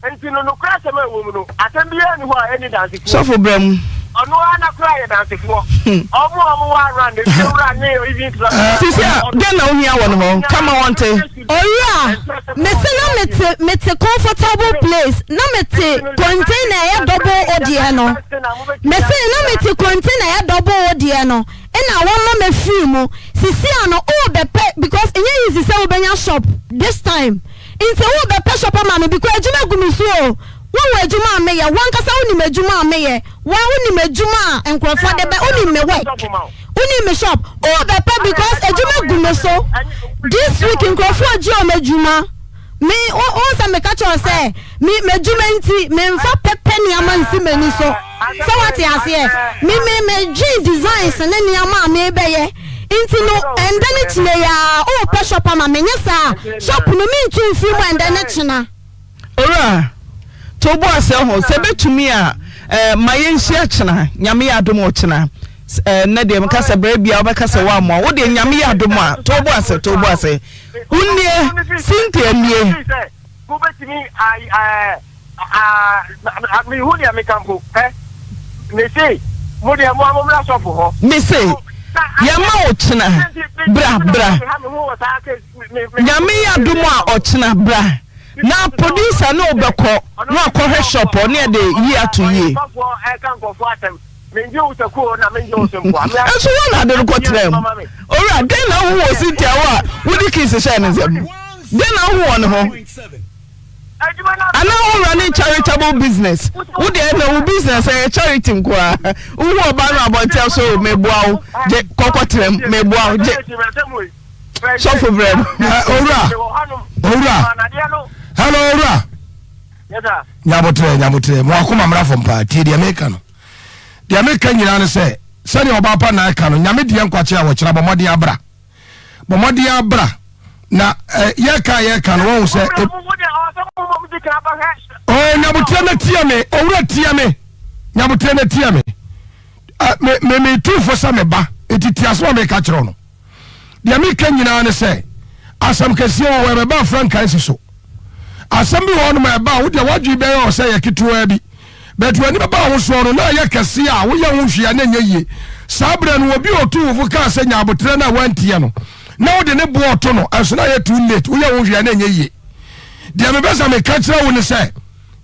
Speaker 8: Enti no, nokorɛ asɛm a ɛwɔ mu no, asɛm biara nni hɔ a ɛnni dansefoɔ.
Speaker 2: Sɔfo bra mu.
Speaker 8: Ɔno ara n'akoraa yɛ dansefoɔ. Wɔn a wɔwɔ around, efiewura ne even sra.
Speaker 2: Sisi a, dɛn na wohia wɔ ne hɔ? Ka ma wɔnte.
Speaker 7: Owura, mese na mete mete comfortable place, na mete container ɛyɛ double o deɛ no. Mese na mete container ɛyɛ double o deɛ no, ɛna wama mafiri mu. Sisi a no, wobɛpɛ because ɛnyɛ easy sɛ wobɛnya shop this time. Nti wo bɛ pɛ shop ama me because adwuma gu me so o Wohu adwuma a meyɛ Wankasa wonim adwuma a meyɛ Wa wonim adwuma a nkurɔfoɔ de bɛ Wonim me work Wonim me shop Wo bɛ pɛ because adwuma gu me so This week nkurɔfoɔ gye wɔn adwuma Me wo wohu sɛ meka kyerɛ wo sɛ Me m'adwuma nti memfa pɛpɛ nneɛma nsi m'ani so Sɛ woate aseɛ? Me me medwen designs ne nneɛma a merebɛyɛ nti no ɛndɛ ne kyena yi ara worepɛ shop ama me nyɛ saa a shop no mentu mfiri mu ɛndɛ ne kyena.
Speaker 2: Owura, to wo bo ase ho, sɛ ɛbɛtumi a eh, ma yɛnhyia kyena, Nyame yɛ adom ɔkyena. Eh, nnɛ deɛ meka sɛ berɛ biara wobɛka sɛ woammoa, wo deɛ Nyame yɛ adom a, to wo bo ase, to wo bo ase. Wo nie, Cynthia nie.
Speaker 8: Wobɛtumi a Ah, mehu deɛ meka mpo. Ɛ, mese, mo deɛ mo a mommra sɔfo hɔ.
Speaker 2: Mese, yɛma wo kyena, bra, bra. Nyame yɛ adom a ɔkyena, bra. Na producer ne wo bɛkɔ na wakɔhwɛ shop hɔ ne yɛde yie ato yie. Nso wo na ade no kɔtena mu. Owura, dɛn na wohu wɔ Cynthia hɔ a wode kiss hyɛɛ ne nsam? Dɛn na wohu wɔ ne ho? Anaa wo running charitable business wo deɛ na wo business ɛyɛ charity nko a wohu ɔbaa no abɔnten so meboa wo gye kɔkɔ tẹrɛm meboa wo gye sɔfo brɛ mu.
Speaker 3: Owura owura hello owura nyabotrɛ nyabotrɛ mo akoma mmra fam paa tie deɛ meka no deɛ meka nyinaa ne sɛ. Sɛdeɛ ɔbaa pa na ɛka no, Nyame deɛ nkwakyɛ a wɔkyerɛ, bɔ mmɔden abra. Bɔ mmɔden abra. Na eh, yɛka a yɛka no, wɔhu sɛ. E, oh, nyabotrɛ na tie me, owura tie me. Nyabotrɛ na tie me. Eh, me me me tu fo sɛ me ba, eti tie asɛm a meka kyerɛ no. Deɛ meka nyinaa ne sɛ, asɛm kɛseɛ wɔ hɔ, ɛbɛba afrankaa nsi so. Asɛm bi wɔ hɔnom a ɛba a, wo deɛ w'adwene bɛyɛ wɔ sɛ ɛyɛ ketewaa bi. But w'ani bɛba wo ho soɔ no, na ayɛ kɛseɛ a woyɛ ho hwee a na ɛnyɛ yie. Saa berɛ no, obi a ɔtuu wo fo kaa sɛ nya aboterɛ no a woantie no, na wode ne boɔ reto no, ɛnso na ayɛ too late, woyɛ ho hwee a na ɛnyɛ yie. Deɛ mepɛ sɛ meka kyerɛ wo ne sɛ,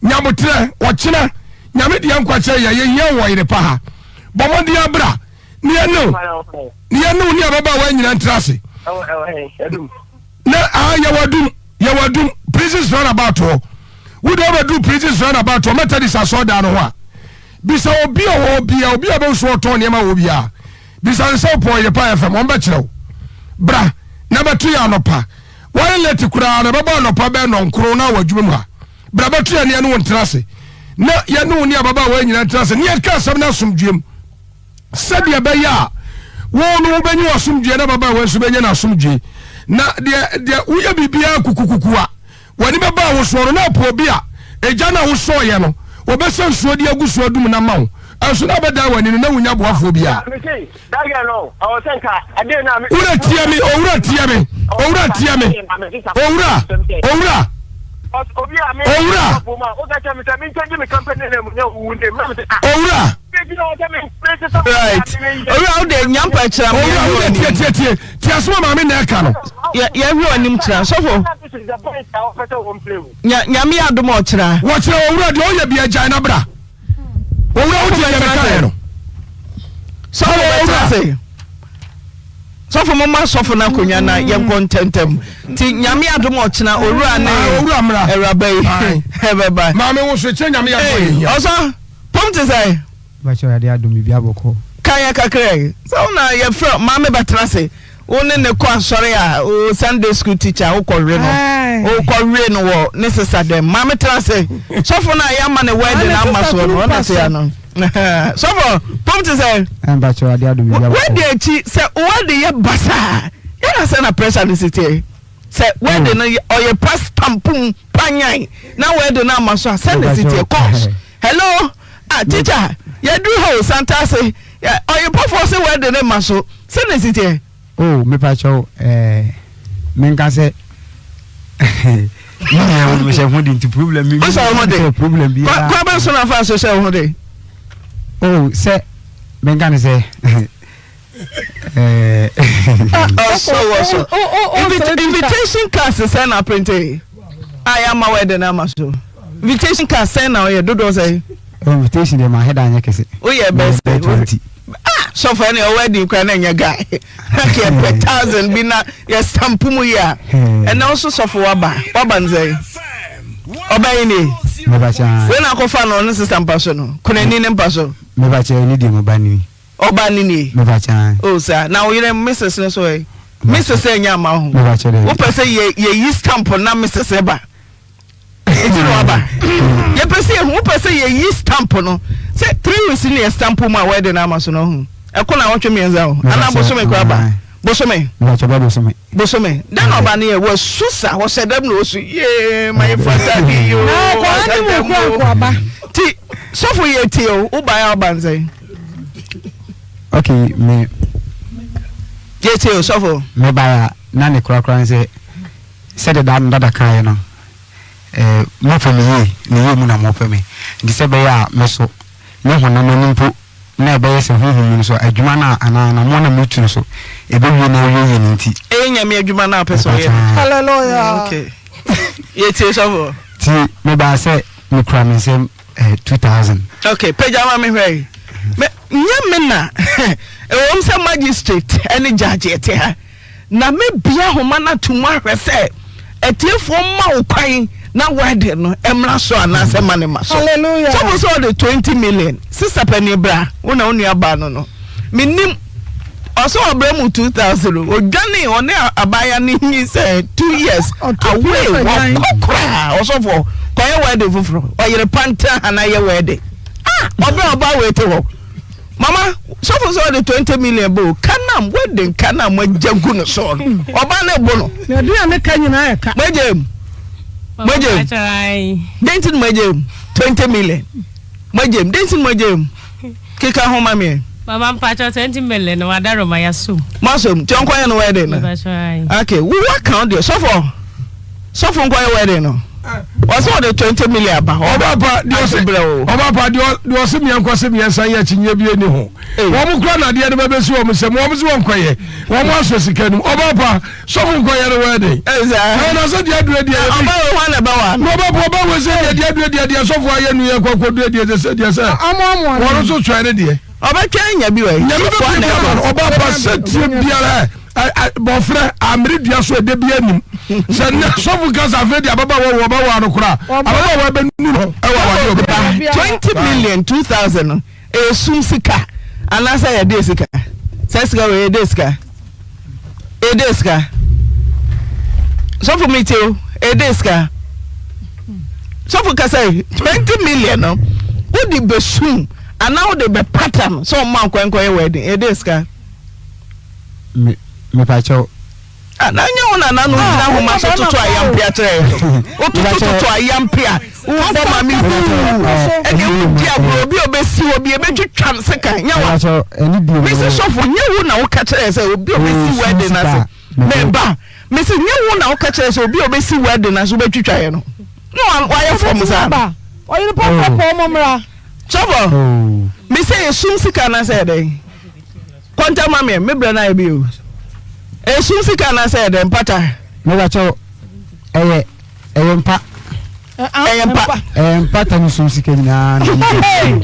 Speaker 3: nya aboterɛ, ɔkyena, Nyame deɛ nkwa kyɛ yɛn, yɛhia wo wɔ yere pa ha. Bɔ mmɔden ara bra. Ne yɛne wo ne yɛne wo ne ababaawa nyina ntra ase na ah yɛwɔ adum yɛwɔ adum prisons roundabout hɔ wode wobɛduru prisons roundabout hɔ Methodist asɔɔdan no ho a bisa obi a ɔwɔ bia obi a bɛwo so ɔtɔn nneɛma wɔ bia bisa ne sɛ wopɔ Yerepa FM wɔn bɛkyerɛ wo bra na bɛto yɛ anɔpa wɔyɛ late koraa na bɛbɔ anɔpa bɛɛ nɔnkoro na wɔ adwuma mu ha bra bɛto yɛ ne yɛne wo ntena ase na yɛne wo ne ababaawa nyina ntena ase ne yɛka asɛm no asomdwoem sɛdeɛ ɛbɛyɛ a wo no wobɛnya w'asomdwoeɛ na ababaawa nso bɛnya n'asomdwoeɛ. Na deɛ deɛ woyɛ biribiara kukukuku a w'ani bɛba wo soɔ no, na apo obi a egya no a wosɔeɛ no wɔbɛsa nsuo de agu so adum no ama wo, ɛnso na abɛdan w'ani no na wonnya boafoɔ biara. Wura tie me, owura tie me, owura tie me, owura, owura. Owura. Owura.
Speaker 2: Right. Owura wo de nyampa kyerɛ mo.
Speaker 3: Owura wo de tie tie tie tie asoma maame na ɛka no.
Speaker 2: Yɛ yɛ hwɛ ɔnim kyerɛ sɔfo. Nya nyame yɛ adom ɔkyerɛ.
Speaker 3: Wɔkyerɛ owura deɛ ɔyɛ bi agyae na bra. Owura wo tie deɛ meka yɛ no.
Speaker 2: Sɔfo bɛtena ase. Sɔfo mo ma sɔfo no akonnwa na yɛnkɔ ntɛntɛm. Ti nyame adom ɔkyena owura ne
Speaker 3: owura mmra.
Speaker 2: Awuraba yi ɛbɛba.
Speaker 3: Maame wo so kyerɛ nyame adom ɔyɛ hia.
Speaker 2: Ɔsɔ pom te sɛ.
Speaker 9: Bakyɛ awurade adom biribi abɔkɔ.
Speaker 2: Ka yɛ kakra yi. Sɛ wo na yɛfrɛ maame bɛtena ase. Wo ne ne kɔ asɔre a wo Sunday school teacher wo kɔ we no. Wo kɔ we no wɔ ne sesa dɛm. Maame tena ase. Sɔfo no a yɛama ne wedding ama soɔ no ɔna te ano. Sɔfo pom te sɛ.
Speaker 9: Mpakyɛ awurade adom biribi abɔkɔ.
Speaker 2: Wedding akyi sɛ wedding yɛ basaa yɛna sɛ na pressure no si teɛ. Sɛ wedding no ɔyɛ pa stampum panyan na wedding no ama so a sɛ na si teɛ calls. Hello ah teacher yɛduru ha o Santase ɔyepɔfoɔ se wedding no ma so sɛ na si teɛ.
Speaker 9: Oh mepakyɛw eh menka sɛ me nua wo mehyɛ ho de nti problem mi
Speaker 2: Wohyɛ wo ho de
Speaker 9: problem bi
Speaker 2: Kwa bɛ so na fa so hyɛ wo ho de.
Speaker 9: Oh sɛ menka ne sɛ
Speaker 2: Ɔsɔ wɔsɔ invitation cards sɛn na printe a yɛ ama wedding no ama so invitation cards sɛn na ɔyɛ dodoɔ sɛn.
Speaker 9: Invitation deɛ ma head anyɛ kɛse.
Speaker 2: Woyɛ bɛ sɛ
Speaker 9: 20.
Speaker 2: Ah sɔfo ɛne ɔwɔ adi kura na ɛnyɛ guy na kɛ pɛ thousand bi na yɛ stamp mu yi a ɛnɛ ɔso sɔfo waba waba ne sɛn ɔbɛn ni wei na akɔfa no ɔne sista mpa so no kunani ne mpa so.
Speaker 9: Mebakyɛ ne deɛ mo ba ni.
Speaker 2: Ɔba ne nie.
Speaker 9: Mebakyɛ.
Speaker 2: O saa na wo yere Mrs no so ɛ Mrs ɛnyɛ ama ho.
Speaker 9: Mebakyɛ dɛ.
Speaker 2: Wopɛ sɛ yɛ yɛyi stamp na Mrs ba. Nti na waba. Yɛpɛ sɛ yɛhu wopɛ sɛ yɛyi stamp no sɛ three weeks ne yɛ stamp mu a wedding ama so no ho. Ɛko na awɔtwe mmiɛnsa o. Anaa bosome koraa ba. Bosome.
Speaker 9: Mebakyɛ ba bosome.
Speaker 2: Bosome. Dɛn na ɔba no yɛ wasu sa wɔhyɛ dɛm na osu yee ma yɛ fata bi yoo.
Speaker 4: Na akwadaa ne mu kura nkoaba.
Speaker 2: Ti sɔfo yɛ tie o wo ba yɛ ɔba nsɛn.
Speaker 9: Okay me.
Speaker 2: Yɛ tie o sɔfo.
Speaker 9: Me ba ya na ne korakora ne sɛ sɛdeɛ da dada kaeɛ no eh, mopɛ me yie ne yie mu na mopɛ me nti sɛ ɛbɛyɛ a me so me honam ani mpo na ɛbɛyɛ sɛ honhom mu no so adwuma no a anaa anammɔn no a meretu no so ɛbɛwie na awie yie no nti.
Speaker 2: Ɛyɛ Nyame adwuma no a wopɛ sɛ ɔyɛ no.
Speaker 4: Hallelujah.
Speaker 2: Okay. Yɛtie sɔfo.
Speaker 9: Nti mebaa sɛ mekura me nsam eh, 2000.
Speaker 2: Okay, pagya ma me hwɛ yi. Me, nyɛ me na ɛwom sɛ magistrate ne judge ɛte ha. Na mɛbue ahoma no ato mu ahwɛ sɛ atiefoɔ mma wo kwan na wedding no mmra so anaasɛ ma no mma so.
Speaker 4: Hallelujah.
Speaker 2: Sɔfo sɛ ɔde 20 million. Sister panin bra, wo na wo nua baa no no. Menim ɔsɛ ɔbrɛ mu 2000 o. Odwane ɔne abaayewa no nyi sɛ 2 years away wɔkɔ koraa ɔsɔfoɔ kɔyɛ wedding foforɔ. Ɔyere pa ntena ha na yɛ wedding. Ah, ɔbrɛ ɔbaa wei te hɔ. Mama, sɔfo sɛ ɔde 20 million bɛ o, ka no a wedding ka no a moagya gu no soɔ no, ɔbaa no bo no.
Speaker 4: Na aduane ka nyinaa yɛ ka.
Speaker 2: Moagya mu. Moagya mu. Dɛn nti na moagya mu? 20 million. Moagya mu. Dɛn nti na moagya mu? Keka ho ma me.
Speaker 10: Mama mpakyɛw 20 million no wadaroma yasom.
Speaker 2: Moasom. Nti ɔnkɔyɛ no wedding no. Okay, wo account deɛ sɔfo. Sɔfo nkɔyɛ wedding no. Ɔsɛ ɔde 20 million aba.
Speaker 3: Ɔba pa deɛ ɔsɛ ɔba pa deɛ ɔsɛ mmiɛ nkɔ sɛ mmiɛnsa yɛ akyinnye bi ani ho. Wɔn kura na adeɛ no bɛbɛsi wɔn nsam wɔn sɛ wɔn nkɔyɛ wɔn asɔ sika no mu. Ɔba pa sɔfo nkɔyɛ no wedding. Ɛna na sɛ deɛ aduro deɛ yɛ bi.
Speaker 2: Ɔba wɔ hɔ na ɛbɛ wa.
Speaker 3: Na ɔba pa ɔba wɔ sɛ deɛ deɛ aduro deɛ deɛ sɔfo ayɛ nu yɛ kɔ kɔ duro deɛ sɛ deɛ sɛ. Wɔn nso twɛn ne deɛ.
Speaker 2: Ɔbɛtwɛn nya bi wɔ yi.
Speaker 3: Nyame bɛ bi ama no ɔba pa sɛ tie biara. Bɔfrɛ amere dua so ɛdɛ bi anim sɛ nnɛ sɔfo kasa afei de ababaawa wɔ ɔbɛwa no koraa ababaawa bɛnu no ɛwɔ awadeɛ ɔbɛba.
Speaker 2: 20 million 2000 no ɛyɛ sum sika anaasɛ ɛyɛ de sika sɛ sika wɔ ɛyɛ de sika ɛyɛ de sika sɔfo mi ti o ɛyɛ de sika sɔfo kasa yi 20 million no wode bɛsum anaa wode bɛpata no sɛ ɔmo ankɔnkɔyɛ wedding ɛyɛ de sika.
Speaker 9: Me mepakyɛw.
Speaker 2: Ah, na nyɛ wo nana no gyina ahoma so toto ayampe akyerɛ yɛ no. Wototo toto ayampe a wobɔ ma me huu. Ɛdeɛ wodi agorɔ obi a ɔbɛsi hɔ bi ɛbɛtwitwa no sekan. Nyɛ wa. Mese sɔfo nyɛ wo na woka kyerɛ yɛ sɛ obi a ɔbɛsi wedding ase. Meba. Mese nyɛ wo na woka kyerɛ sɛ obi a ɔbɛsi wedding ase wobɛtwitwa yɛ no. Na wayɛ fam saa no.
Speaker 4: Ɔyere pa fɔ pɔn mo mmra.
Speaker 2: Sɔfo, mese esum sika anaasɛ yɛ dɛn? Kɔnta ma me, me brɛ no ayɛ bi o. Esum sika anaasɛ ɛyɛ dɛ mpata?
Speaker 9: Mebakyɛw, ɛyɛ ɛyɛ mpa.
Speaker 2: Ɛyɛ mpa.
Speaker 9: Ɛyɛ mpata ne sum sika nyinaa na ɛyɛ.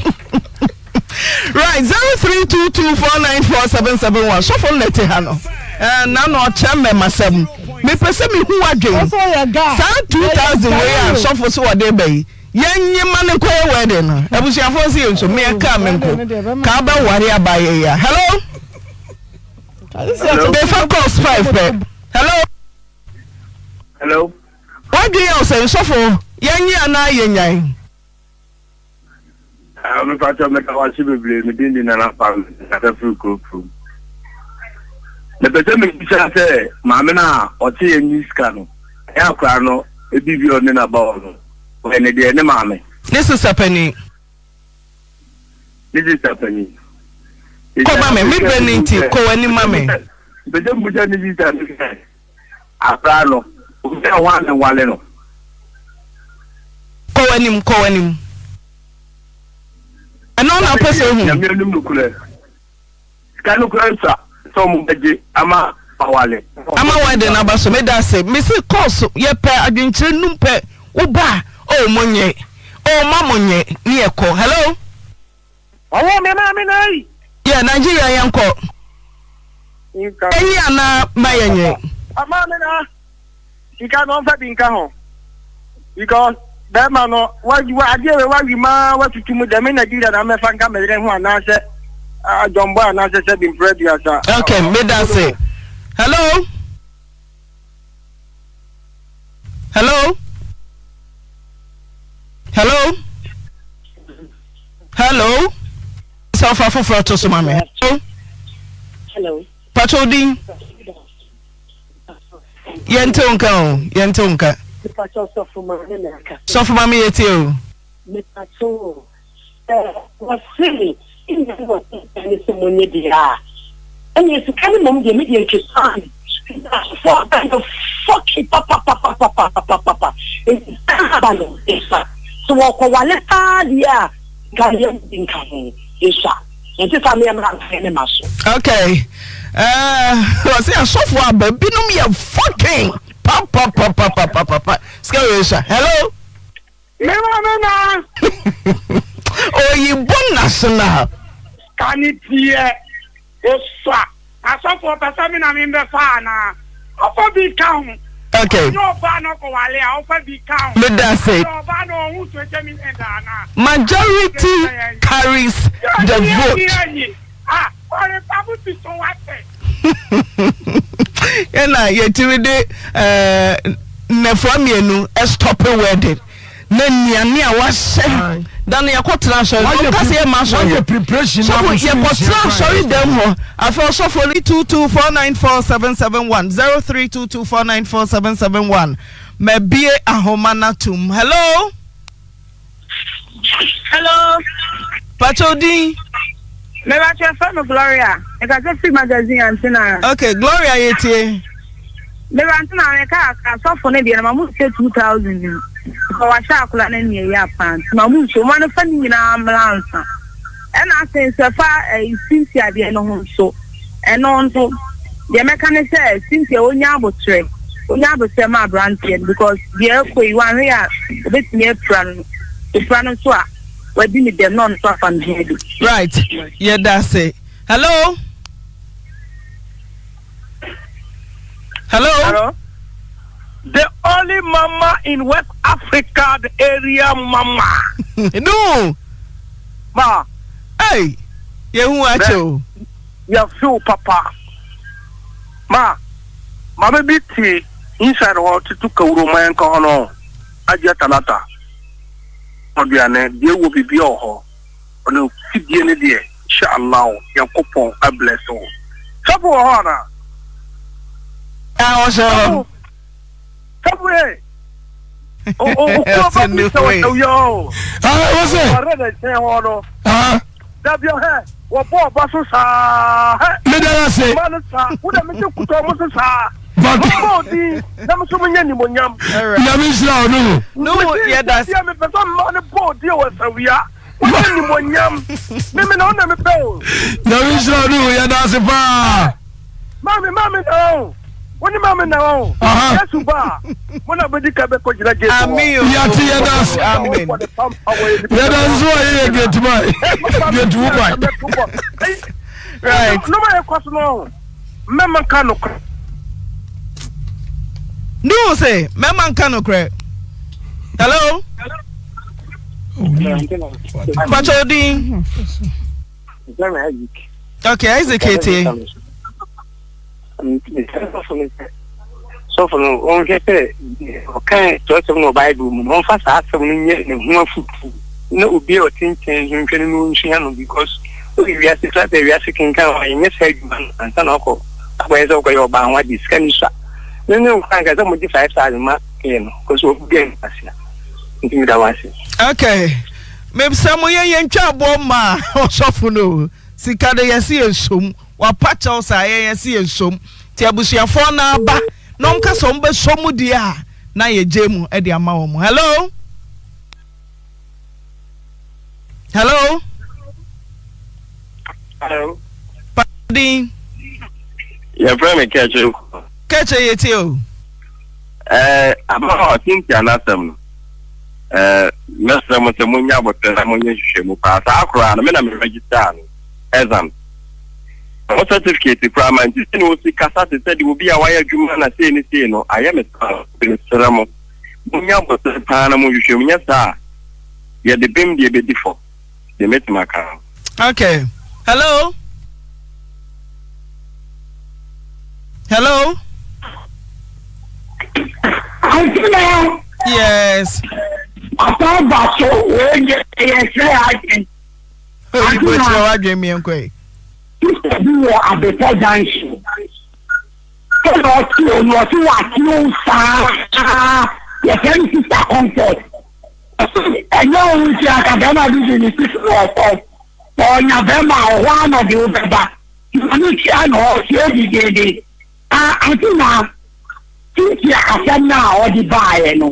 Speaker 2: Right, 0322494771 sɔfo no na ɛte ha no. Eh, na na ɔkyerɛ mmɛmasɛm. Mepɛ sɛ mehu w'adwen. Saa 2000 wei a sɔfo so wɔde ba yi. Yɛnye ma no nkɔyɛ wedding no abusuafoɔ nso yɛ nso meɛ kaa me nko kaa bɛ ware aba yɛ ya hello mefa calls 5 pɛ hello
Speaker 8: hello
Speaker 2: wadwen yɛ ɔsɛ nsɔfo yɛnye anaa yɛnyan.
Speaker 8: Ah, mepakyɛ meda wase bebree me din de Nana Kwame kasa firi Kurokurom. Mepɛ sɛ mebisa sɛ maame no a ɔte yɛn nyi sika no ɛyɛ akora no ebi bi ɔne n'aba wɔ no ɔyɛ ne deɛ ne maame.
Speaker 2: Ne sista panin.
Speaker 8: Ne sista panin.
Speaker 2: Kɔ ma me, me brɛ ne nti, kɔ w'anim ma me.
Speaker 8: Mepɛ sɛ mebisa ne sista no sɛ akora no obi a wɔn a ne nwale no.
Speaker 2: Kɔ w'anim, kɔ w'anim. Ɛno na wopɛ sɛ ohu.
Speaker 8: Nyame anim nokorɛ. Sika no koraa sua sɛ ɔmo bɛgye ama awale.
Speaker 2: Ama wedding no aba so. Meda ase. Mese course yɛpɛ adwenkyerɛ num pɛ woba a oh monyɛ oh ma monyɛ ne yɛkɔ. Hello.
Speaker 11: Ɔwɔ me maame na yi.
Speaker 2: Yeah Nigeria yɛnkɔ. Enyi anaa ma yɛnyɛ.
Speaker 11: Maame na. Sika no ɔmfa bi nka ho because bɛrima no wa wa adeɛ wei wawi maa watutu mu dɛm Nigeria na mɛfa nka me yere ho anaasɛ adwɔnbɔ anaasɛ sɛ bi mpere aduasa.
Speaker 2: Okay, meda se. Hello. Hello. Hello. Hello. Sɛ ɔfa foforɔ to so ma me. Hello.
Speaker 12: Hello.
Speaker 2: Patrol din. Yɛnte wo nka o, yɛnte wo nka.
Speaker 12: Mepakyɛw sɔfo maame na ɛka.
Speaker 2: Sɔfo maame yɛtie o.
Speaker 12: Mepakyɛw o, sɛ wɔse nna ne wɔse ne sɛ monyɛ deɛ a, ɛneɛ sika no mmom deɛ me deɛ ntwe paa na asɔfoɔ aba no fɔki papapapapapapapa nti sika aba no ɛsua sɛ wɔkɔwale paa deɛ a nka yɛn bi nka ho ɛsua. Ɛnte saa meyɛ mmra mpaeɛ ne ma so.
Speaker 2: Okay. Wɔse asɔfo aba binom yɛ fucking papapapapapapa sika wei sa hello.
Speaker 11: Me maame na.
Speaker 2: Oyibo national.
Speaker 11: Sika ne teɛ esua asɔfo ɔpɛ sɛ me na me mbɛfa anaa ɔfa bi ka ho.
Speaker 2: Okay.
Speaker 11: Ɔnyɛ ɔbaa na ɔkɔwale a ɔfa bi ka ho.
Speaker 2: Meda ase.
Speaker 11: Ɔyɛ ɔbaa na ɔho 20 million anaa.
Speaker 2: Majority carries the vote.
Speaker 11: Ah, ɔrepa mo ti so wate.
Speaker 2: Ɛna yɛtumi de eh, nnɛfoa mmienu stop wedding. Na nnuane a wahyɛ da no yɛkɔ tena asɔre no ɔka sɛ yɛma asɔre hɔ sɔfo yɛkɔ tena asɔre dɛm hɔ afei ɔsɔfo no. 22494771 0322494771 mabie ahoma no atom hello.
Speaker 13: Hello.
Speaker 2: Pacho din.
Speaker 13: Mebakyɛ fɛ no Gloria. Mekasa firi magazine antena.
Speaker 2: Okay, Gloria yɛtie.
Speaker 13: Meba antena meka asɔfo no deɛ no ma mo nhyɛ 2000 no. Nka wahyɛ akora no ani ɛyɛ apaa nti ma mo nhyɛ ma no fa ne nyinaa mmra ansa. Ɛna afei nso ɛfa ɛyi Cynthia deɛ no ho nso ɛno nso deɛ mɛka ne sɛ Cynthia onya abotrɛ onya abotrɛ ma aberanteɛ no because deɛ ɛkɔ yi wanhwɛ a obetumi apira no opira no nso a wadi ne dɛm na ɔno nso afa ne ho adi.
Speaker 2: Right yɛda ase hello. Hello.
Speaker 11: Hello. The only mama in West Africa, the area mama.
Speaker 2: no.
Speaker 11: Ma.
Speaker 2: Hey, yehu akyɛ o.
Speaker 11: Yɛ feel papa. Ma, maame bi te inside hɔ tutu kawuro ma yɛn ka hɔ no agye talata. Ɔduane deɛ wɔ biribi wɔ hɔ. Ɔno fidie ne deɛ insha Allah Nyankopɔn abless wo. Sɔfo wɔ hɔ anaa?
Speaker 2: Ah, ɔhyɛ hɔ.
Speaker 11: Sɔfo ye. O o o kuro ba bi sɛ ɔsɛ yɛ o.
Speaker 3: Ah, wɔsɛ.
Speaker 11: Ɔrɛ na nkyɛn hɔ no. Ah. Dabi ɔhɛ wɔbɔ ɔba so saa hɛ.
Speaker 3: Meda ase.
Speaker 11: Ɔba no saa wo dɛ mese kutɔ mo so saa. Mobɔ odin na me so menyɛ nimonyam.
Speaker 3: Nyame nhyira wo Nuhu.
Speaker 2: Nuhu yɛda ase.
Speaker 11: Mepɛ sɛ mma no bɔ odin wɔ sawia. Wonyɛ nimonyam. Meme na wo na mepɛ o.
Speaker 3: Nyame nhyira wo Nuhu yɛda ase paa.
Speaker 11: Maame maame na o. Wo ne maame na o. Yesu ba a mo na bɛdi ka bɛkɔ gyina gate hɔ.
Speaker 2: Amen o.
Speaker 3: Yɛate yɛda ase.
Speaker 2: Amen.
Speaker 3: Yɛda ase so ayɛ yɛ gate man. Gate woman.
Speaker 2: Right.
Speaker 11: Noma yɛ kɔ so no. Mɛma nka nokorɛ.
Speaker 2: Nuhu se mɛma nka nokorɛ. Hello. Mpakyɛ odin. Okay, Isaac etie.
Speaker 8: Sɔfo no ɔnhwɛ sɛ ɔkan kyerɛwsɛm no wɔ Bible mu no ɔmfa saa asɛm no nyɛ ne ho afotu na obi a ɔte nkyɛn nso nhwɛ no na ɔnsua no because woyɛ wiase tra sɛ wiase kenkan a yɛnyɛ saa adwuma no ansa na ɔkɔ akɔyɛ sɛ wokɔyɛ ɔbaa ho ade sika no sua ne ne nkwa anka sɛ mogye 5000 ma kɛɛ no kɔsɛ ɔbu gɛ asia nti meda wo ase.
Speaker 2: Okay. Mebisa mo yɛn yɛntwa aboɔ mmaa ɔsɔfo no sika no yɛse yɛnsom Wapa kyɛw saa yɛn yɛse yɛn som nti abusuafoɔ no aba na wɔn ka sɛ wɔn bɛ sɔ mu deɛ a na yɛ gye mu de ama wɔn hello hello.
Speaker 8: Hello.
Speaker 2: Padin.
Speaker 8: Yɛfrɛ me Kɛkyɛ.
Speaker 2: Kɛkyɛ yɛ tie o.
Speaker 8: Ɛɛ ababaawa Cynthia n'asɛm no ɛɛ mɛsrɛ mo sɛ monyɛ abotire na monyɛ nhwehwɛmu paa saa koraa no me na me register no exams. Ɔwɔ certificate koraa ma nti sɛnea osi kasa te sɛ deɛ obi a wayɛ adwuma na sei ne sei no ayɛ me saa mesrɛ mo monya abotire paa na monhwehwɛ mu nyɛ saa a yɛde bem deɛ bɛdi fɔ deɛ mɛtumi aka no.
Speaker 2: Okay. Hello. Hello.
Speaker 14: Auntie
Speaker 2: Yes.
Speaker 14: Papa Baso, wei deɛ yɛ sɛ adwene.
Speaker 2: Oyibo kyerɛ w'adwene mmea nkɔ yi.
Speaker 14: Sista bi wɔ Abepɔ junction. Sɛdeɛ ɔte o no ɔse wate o saa yɛfrɛ no sista comfort. Ɔse ɛnyɛ wo nti anka bɛrima bi de ne sisi wɔ fam. Ɔnya bɛrima a ɔhɔ ara na ɔde wo bɛba. Ɔno tia na ɔte dedeede. Ah ante na Cynthia asɛm no a ɔde baeɛ no.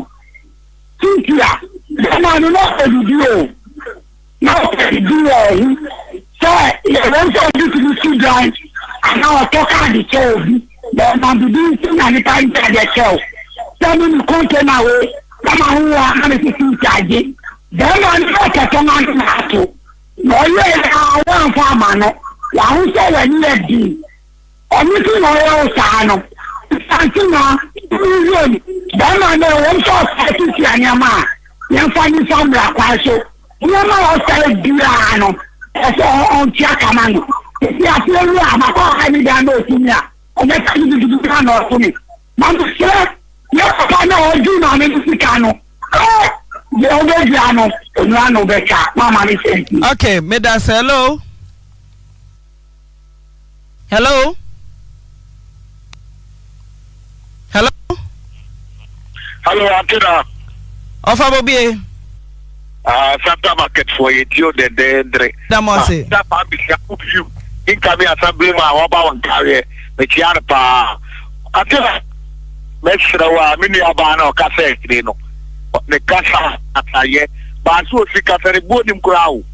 Speaker 14: Cynthia bɛrima no na ɔdidi o. Na ɔpɛ biribi wɔ ho sɛ ɛwom sɛ obi tumi si dan anaa ɔtɔ kaa de kyɛ obi, na ɔma biribi nti na nipa no de adeɛ kyɛ wo. Sɛ me me container wei na ma ho a na me sisi nkyagye. Bɛrima no na ɔtɔtɔn ano na ato. Na ɔyɛɛ a woamfa ama no. Waho sɛ w'ani yɛ den. Ɔno nti na ɔyɛ wo saa no. Nti na wuram barima no ɛwom sɛ ɔsɛe sisia nneɛma a, yɛmfa no mfa mmara kwan so. Nneɛma a ɔsɛe biara no, ɛsɛ sɛ ɔntua ka ma no. Enti afei awura, makɔ ɔha ne dan na oku me a, ɔbɛka gidigidi na na ɔko me. Na mesrɛ yɛn papa no a ɔgye maame no sika no, ɛ! Deɛ wobɛdua no, ɛno ara na wobɛtwa. Moama ne sɛ nti.
Speaker 2: Okay, medase. Hello. Hello. Hello.
Speaker 15: Hello, Atena.
Speaker 2: Ɔfa bobie.
Speaker 15: Ah, Santa Market for yɛ tio dɛdɛɛdɛrɛ.
Speaker 2: Damɔse.
Speaker 15: Ah, paa bisa upiu. Nka mi asambili mu a wɔba wɔn ntaareɛ. Mekyia no paa. Atena. Mɛsrɛ wo a me nua baa na ɔkasa akyire no. Ne kasa asayɛ. Baase osi kasa ne buo nim koraa o.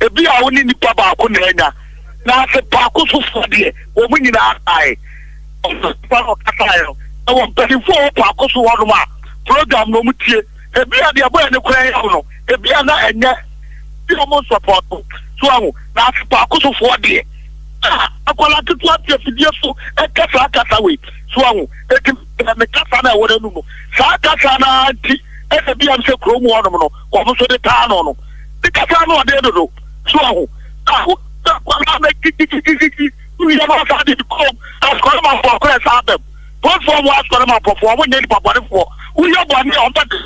Speaker 15: Ebi a wo ne nipa baako na anya. Na ase paako sofoɔ deɛ wɔn nyinaa kae. Ɔsɔfoɔ a ɔkasaeɛ no, ɛwɔ mpanimfoɔ a ɛwɔ paako so hɔnom a program no wɔn tie. Ebi a deɛ ɛbɔyɛ no koraa yɛ no, ebi a na ɛnyɛ bi a wɔn nsɔpɔto so ahu. Na ase paako sofoɔ deɛ, ah, akwadaa ketewa te afidie so ɛka saa kasa wei so ahu. Eti me kasa na ɛwɔ n'anum no, saa kasa no ara nti ɛna bi a sɛ kurom hɔnom no wɔn nso de taa no no. Ne kasa no ɔde dodo so ahu. Ah, akwadaa no kikikikiki. Wia no asa de kɔm asɔre ma fo akɔyɛ saa bɛm polisifoɔ mo asɔre ma pɔfoɔ mo nyɛ nipa bɔnefoɔ woyɛ bɔne a ɔmbɛ de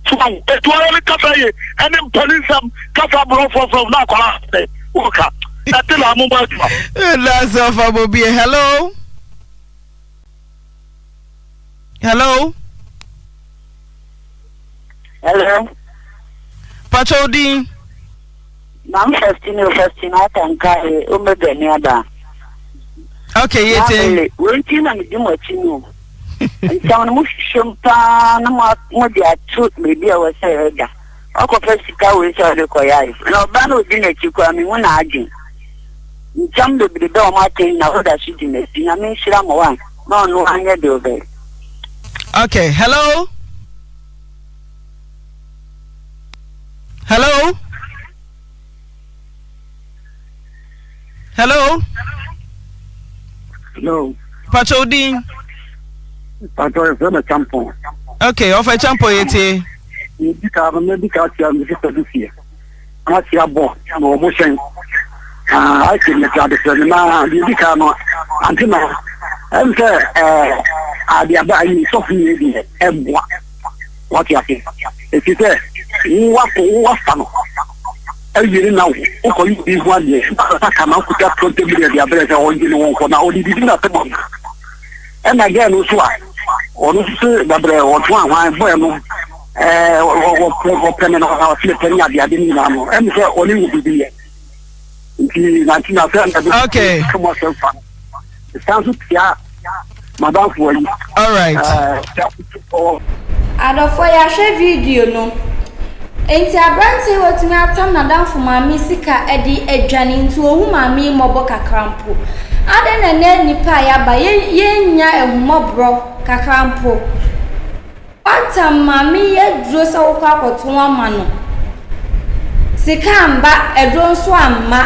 Speaker 15: so ahu etu ara ne kasa ye ɛne mpani nsɛm kasa borɔfrɔfrɔ na akɔla dɛ woka ɛte na mo bɔ adwuma.
Speaker 2: That's all for Bobie. Hello. Hello.
Speaker 16: Hello.
Speaker 2: Pacho din.
Speaker 16: Mam Faustine o Faustine Atanka e Omega nuabaa.
Speaker 2: Okay, yete.
Speaker 16: Maame, wei nti na medi mo akyi no. Nsɛm no mohwehwɛ mu paa na mode ato baabi a ɛwɔ sɛ ɛda. Wakɔfa sika wei sɛ ɔde kɔyɛ ayeforo. Na ɔba no ɔdi n'akyi koraa mehu n'adwen. Nsɛm bebrebe a wɔn aka nyinaa woda so di n'akyi. Nyame nhyira mo wa na ɔno anyɛ deɛ ɔbɛyɛ.
Speaker 2: Okay, hello. Hello. Hello.
Speaker 17: Hello.
Speaker 2: Pacho din.
Speaker 17: Pacho efe me champon.
Speaker 2: Okay, ofe champon yetie.
Speaker 17: Di ka no me di ka tia me sister bi fie. Na tia bo na omo hyɛn. Ah, I can make ade fɛ na di di ka no ante na em sɛ eh ade aba yi sɔfo yi di ɛboa. Wate ase? Ɛfiri sɛ wowakɔ wowafa no awie ne na wokɔyɛ obi ho adeɛ na ka na wokuta 20 million de abrɛ sɛ ɔngye ne wo nkɔ na ɔde didi na sɛ bɔ ɛna gɛɛ no nso a ɔno nso se dabrɛ ɔto ahwan bɔɛ no wɔpɛ no na ɔse mepɛ ne adeade no nyinaa no ɛne sɛ ɔne wo biribi yɛ nti nanti na sɛ ɛde
Speaker 2: okay.
Speaker 17: ka mu asɛm fa san so tia madamfoɔ yi
Speaker 2: all right
Speaker 1: Adɔfoɔ yɛahwɛ video no. Enti aberanteɛ yi watumi atam n'adamfo maame sika de adwane nti ɔhu maame yi mmɔbɔ kakra mpo. Adɛn na ɛnɛ nnipa a yɛaba yɛnnya ahummɔborɔ kakra mpo. Woatam maame yi aduro sɛ wokɔ akɔtɔn ama no. Sika amba, aduro nso amma.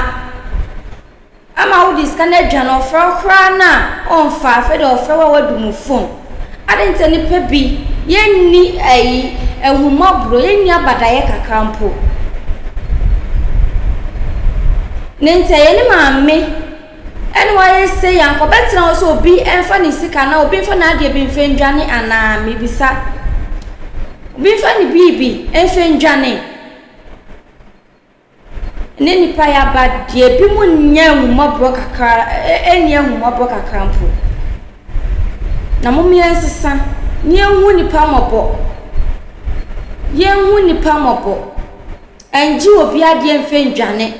Speaker 1: Ama wode sika no adwane, ɔfrɛ wo koraa no a, ɔmfa. Afei deɛ ɔfrɛ wo a woadu mo phone. Adɛn nti na nnipa bi yɛnni ayi, ahummɔborɔ, yɛnni abadaeɛ kakra mpo. Ne nti ɛyɛ ne maame Ɛna wayɛ sei a, anka ɔbɛtena hɔ sɛ obi mfa ne sika anaa obi mfa n'adeɛ bi mfa ndwane anaa? Mebisa. Obi mfa ne biribi mfa ndwane. Ne nipa yaba deɛ ebi mu nyɛ ahummɔborɔ kakra, ɛnni ahummɔborɔ kakra mpo. Na mom yɛnsesa na yɛnhu nipa mmɔbɔ. Yɛnhu nipa mmɔbɔ. Ɛngye obi adeɛ mfa ndwane.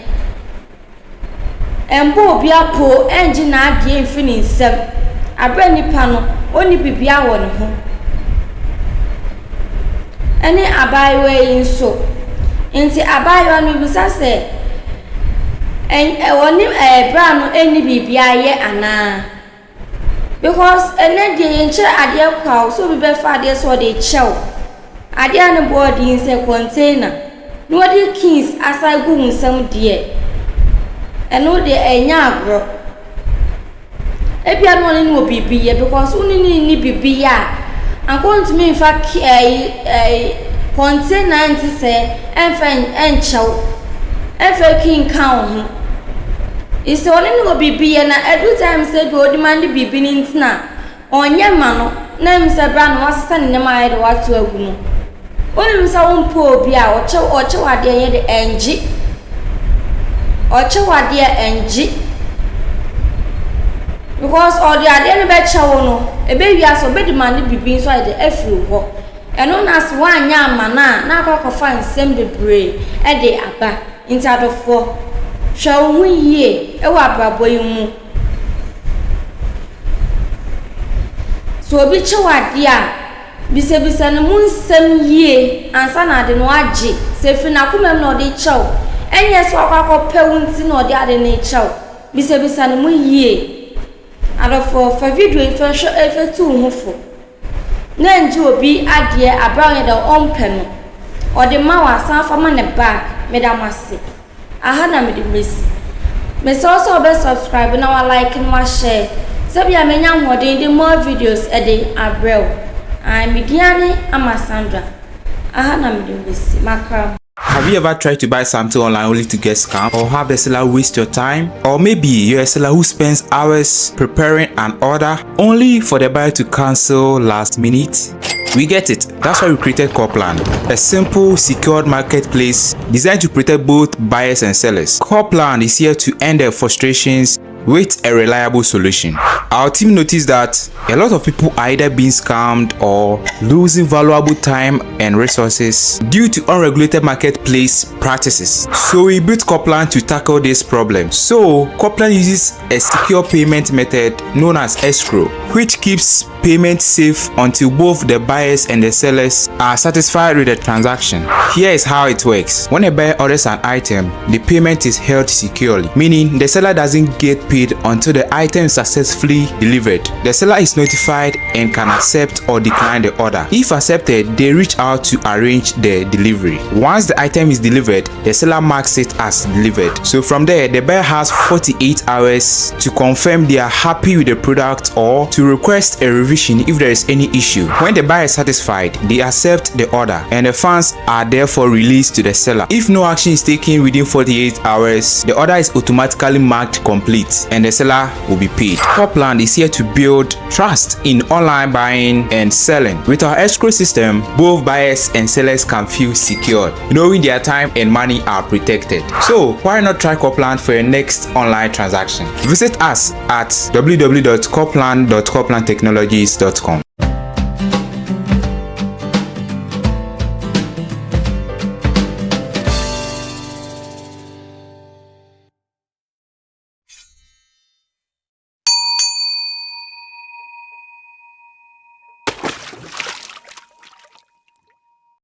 Speaker 1: Ɛmbɔ obi apoo ɛngye n'adeɛ mfiri ne nsam aberɛ a nipa no ɔnni biribiara wɔ ne ho. Ɛne abaayewa yi nso. Nti abaayewa no mebisa sɛ, ɔne ɛɛ bra no nni biribiara yɛ anaa? Because ɛnɛ deɛ yɛnkyerɛ adeɛ kwa o, sɛ obi bɛfa adeɛ sɛ ɔde rekyɛ wo. Adeɛ a ne boɔ yɛ den sɛ container na wɔde keys asan agu wo nsam deɛ, ɛno deɛ ɛnyɛ agorɔ. Ebia na ɔne no wɔ biribi yɛ because wo ne no nni biribi yɛ a, anka ɔntumi mfa key ɛyi ɛyi container nte sɛɛ ɛmfa ɛnkyɛ wo, ɛmfa key nka wo ho. Sɛ ɔne no wɔ biribi yɛ na ɛdu time sɛ bi ɔdemande biribi no nti na ɔnyɛ ma no na ɛmu sɛ berɛ a na wasesa ne nneɛma ayɛ de wato agu no. Wonim sɛ wompɛ obi a, ɔkyɛ ɔkyɛ wo adeɛ nyɛ de ɛngye. Ɔkyɛ wo adeɛ ɛngye. Because ɔde adeɛ no bɛkyɛ wo no, ɛbɛwie ase ɔbɛ demande biribi nso ayɛ de afiri wo hɔ. Ɛno na sɛ woanyɛ amma no a, na akɔ akɔfa nsɛm bebree de aba. Nti adɔfoɔ, hwɛ wo ho yie wɔ abrabɔ yi mu. Sɛ obi kyɛ wo adeɛ a, bisabisa no mu nsɛm yie ansa na ade no agye. Sɛ ɛfiri n'akoma mu na ɔde rekyɛ wo, ɛnyɛ sɛ wakɔ akɔpɛ wo nti na ɔde ade no rekyɛ wo. Bisabisa no mu yie. Adɔfoɔ, fa video yi fa hwɛ fa tu wo ho fo. Na ngye obi adeɛ aberɛ a ɔnyɛ dɛ ɔmpɛ no. Ɔde ma wo a, san fa ma no back. Meda mo ase. Aha na mede mesi. Mesrɛ wo sɛ wobɛ subscribe na wa like na wa share sɛbia menya ahoɔden de more videos de abrɛ wo. Ae me din ara ne Ama Sandra. Aha na mede mesi. Makra mo.
Speaker 18: Have you ever tried to buy something online only to get scammed or have the seller waste your time? Or maybe you're a seller who spends hours preparing an order only for the buyer to cancel last minute? We get it. That's why we created Corplan, a simple, secured marketplace designed to protect both buyers and sellers. Corplan is here to end their frustrations with a reliable solution. Our team noticed that a lot of people are either being scammed or losing valuable time and resources due to unregulated marketplace practices. So we built Coplan to tackle this problem. So Coplan uses a secure payment method known as escrow, which keeps payment safe until both the buyers and the sellers are satisfied with the transaction. Here is how it works. When a buyer orders an item, the payment is held securely, meaning the seller doesn't get paid until the item is successfully delivered. The seller is notified and can accept or decline the order. If accepted, they reach out to arrange the delivery. Once the item is delivered, the seller marks it as delivered. So from there, the buyer has 48 hours to confirm they are happy with the product or to request a revision if there is any issue. When the buyer is satisfied, they accept the order and the funds are therefore released to the seller. If no action is taken within 48 hours, the order is automatically marked complete and the seller will be paid. Copland is here to build trust in online buying and selling. With our escrow system, both buyers and sellers can feel secured, knowing their time and money are protected. So why not try Copland for your next online transaction? Visit us at www.copland.coplandtechnologies.com.